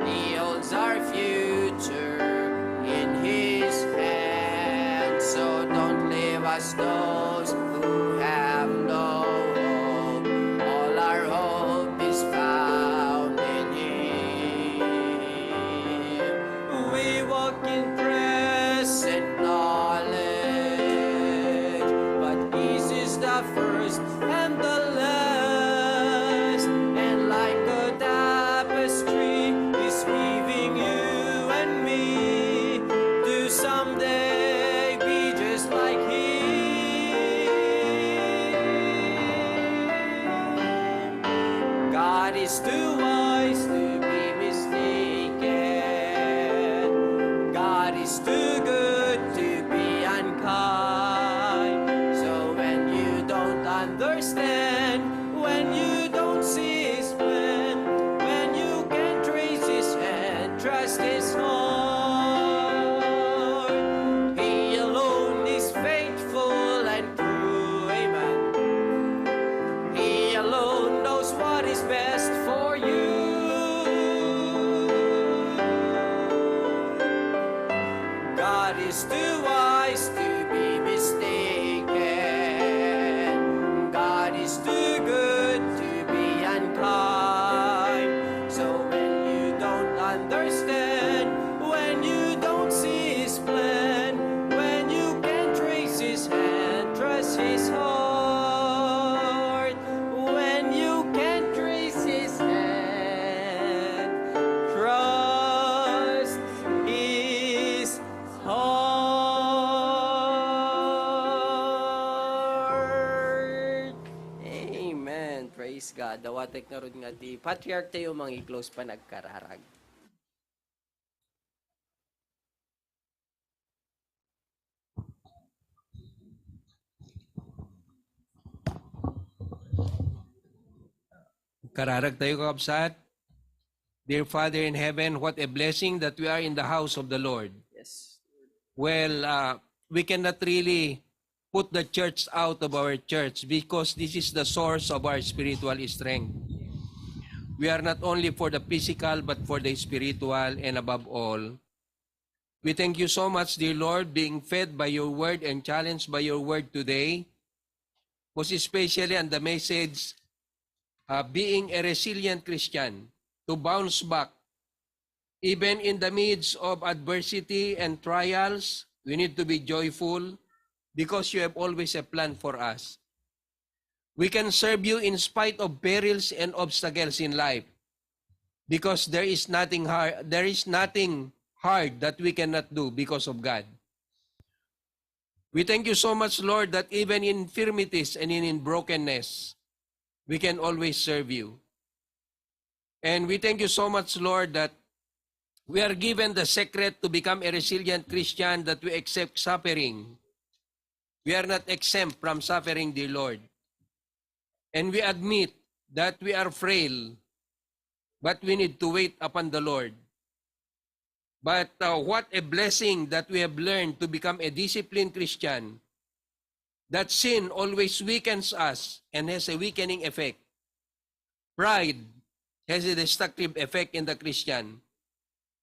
He holds our future in His hand. So don't leave us, those who have no hope. All our hope is found in Him. We walk in present knowledge, but His is the first and the last. And like a tapestry, He's weaving you and me to someday be just like Him. God is too wise to be mistaken. God is too good to be unkind. So when you don't understand, when you don't see His plan, when you can't trace His hand, trust His heart. He alone is faithful and true. Amen. He alone knows what is best for you. God is too wise to be mistaken. God is too good to be unkind. So when you don't understand, when you don't see His plan, when you can't trace His hand, trust His heart. When you can't trace His hand, trust His heart. Amen. Praise God. Dawatek ngarud nga ti patriarch tayo, mangi-close panagkararag. Kararag tayo, kakabsat. Dear Father in heaven, what a blessing that we are in the house of the Lord. Yes. Well, uh, we cannot really put the church out of our church because this is the source of our spiritual strength. We are not only for the physical, but for the spiritual, and above all, we thank you so much, dear Lord, being fed by your word and challenged by your word today, most especially on the message, uh, being a resilient Christian, to bounce back. Even in the midst of adversity and trials, we need to be joyful because you have always a plan for us. We can serve you in spite of perils and obstacles in life because there is nothing hard, there is nothing hard that we cannot do because of God. We thank you so much, Lord, that even in infirmities and in, in brokenness, we can always serve you. And we thank you so much, Lord, that We are given the secret to become a resilient Christian, that we accept suffering. We are not exempt from suffering, dear Lord. And we admit that we are frail, but we need to wait upon the Lord. But uh, what a blessing that we have learned to become a disciplined Christian. That sin always weakens us and has a weakening effect. Pride has a destructive effect in the Christian.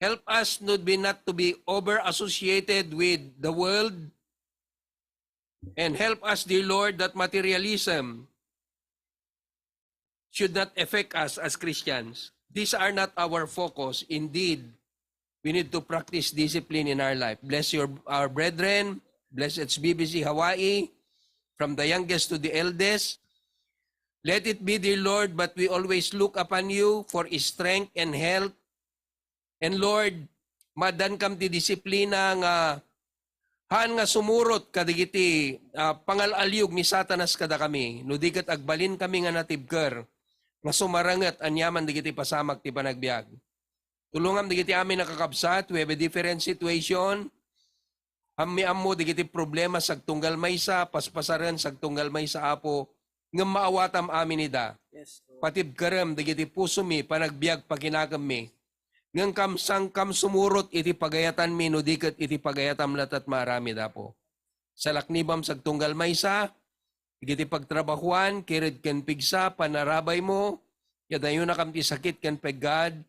Help us not be, not to be over associated with the world, and help us, dear Lord, that materialism should not affect us as Christians. These are not our focus. Indeed, we need to practice discipline in our life. Bless your, our brethren. Bless H B B C Hawaii, from the youngest to the eldest. Let it be, dear Lord, but we always look upon you for strength and health. And Lord, maaddaankami ti disiplina nga haan nga sumurot kadagiti, ah, pangal-aliog ni Satanas kadakami, no di ket agbalinkami nga natibker nga sumaranget aniaman dagiti pasamak ti panagbiag. Tulongam dagiti amin a kakabsat, we have a different situation. Ammi ammo dagiti problema sagtunggal maysa, paspasaren sagtunggal maysa, Apo, ngem maawatam amin ida. Yes, Lord. Patibkerem dagiti pusomi, panagbiag, pakinakemmi. Ngem kamsang kam sumurot iti pagayatanmi no di ket iti pagayatam latat maaramid, Apo. Salaknibam sagtunggal maysa, dagiti pagtrabahuan, kired ken pigsa, panarabaymo, yadayonakam ti sakit ken peggad.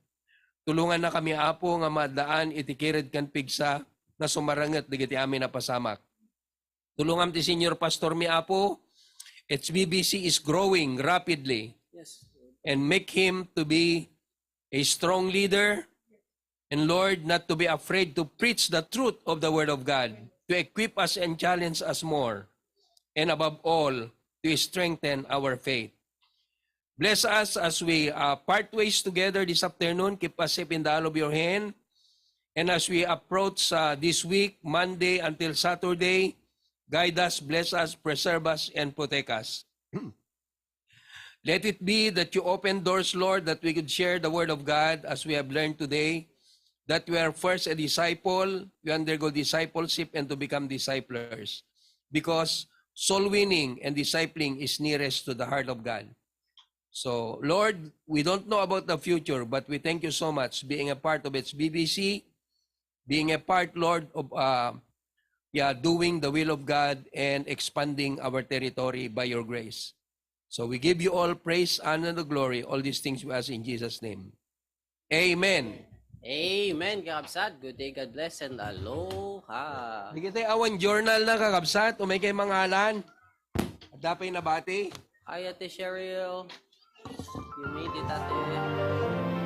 Tulongannakami, Apo, nga maaddaan iti kired ken pigsa nga sumaranget dagiti amin a pasamak. Tulongam ti senior pastormi, Apo. H B B C is growing rapidly. Yes, Lord. And make him to be a strong leader. And Lord, not to be afraid to preach the truth of the Word of God, to equip us and challenge us more. And above all, to strengthen our faith. Bless us as we, uh, part ways together this afternoon. Keep us safe in the hollow of your hand. And as we approach, uh, this week, Monday until Saturday, guide us, bless us, preserve us, and protect us. Let it be that you open doors, Lord, that we could share the word of God as we have learned today, that we are first a disciple, we undergo discipleship and to become disciplers. Because soul winning and discipling is nearest to the heart of God. So, Lord, we don't know about the future, but we thank you so much being a part of H B B C, being a part, Lord, of, uh, yeah, doing the will of God and expanding our territory by your grace. So we give you all praise, honor, and the glory. All these things we ask in Jesus' name. Amen. Amen, kakabsat. Good day, God bless, and aloha. Dagiti awan journal na, kakabsat, umay kay mangalan. Adda pay nabati. Hi, Ate Cheryl. You made it, Ate.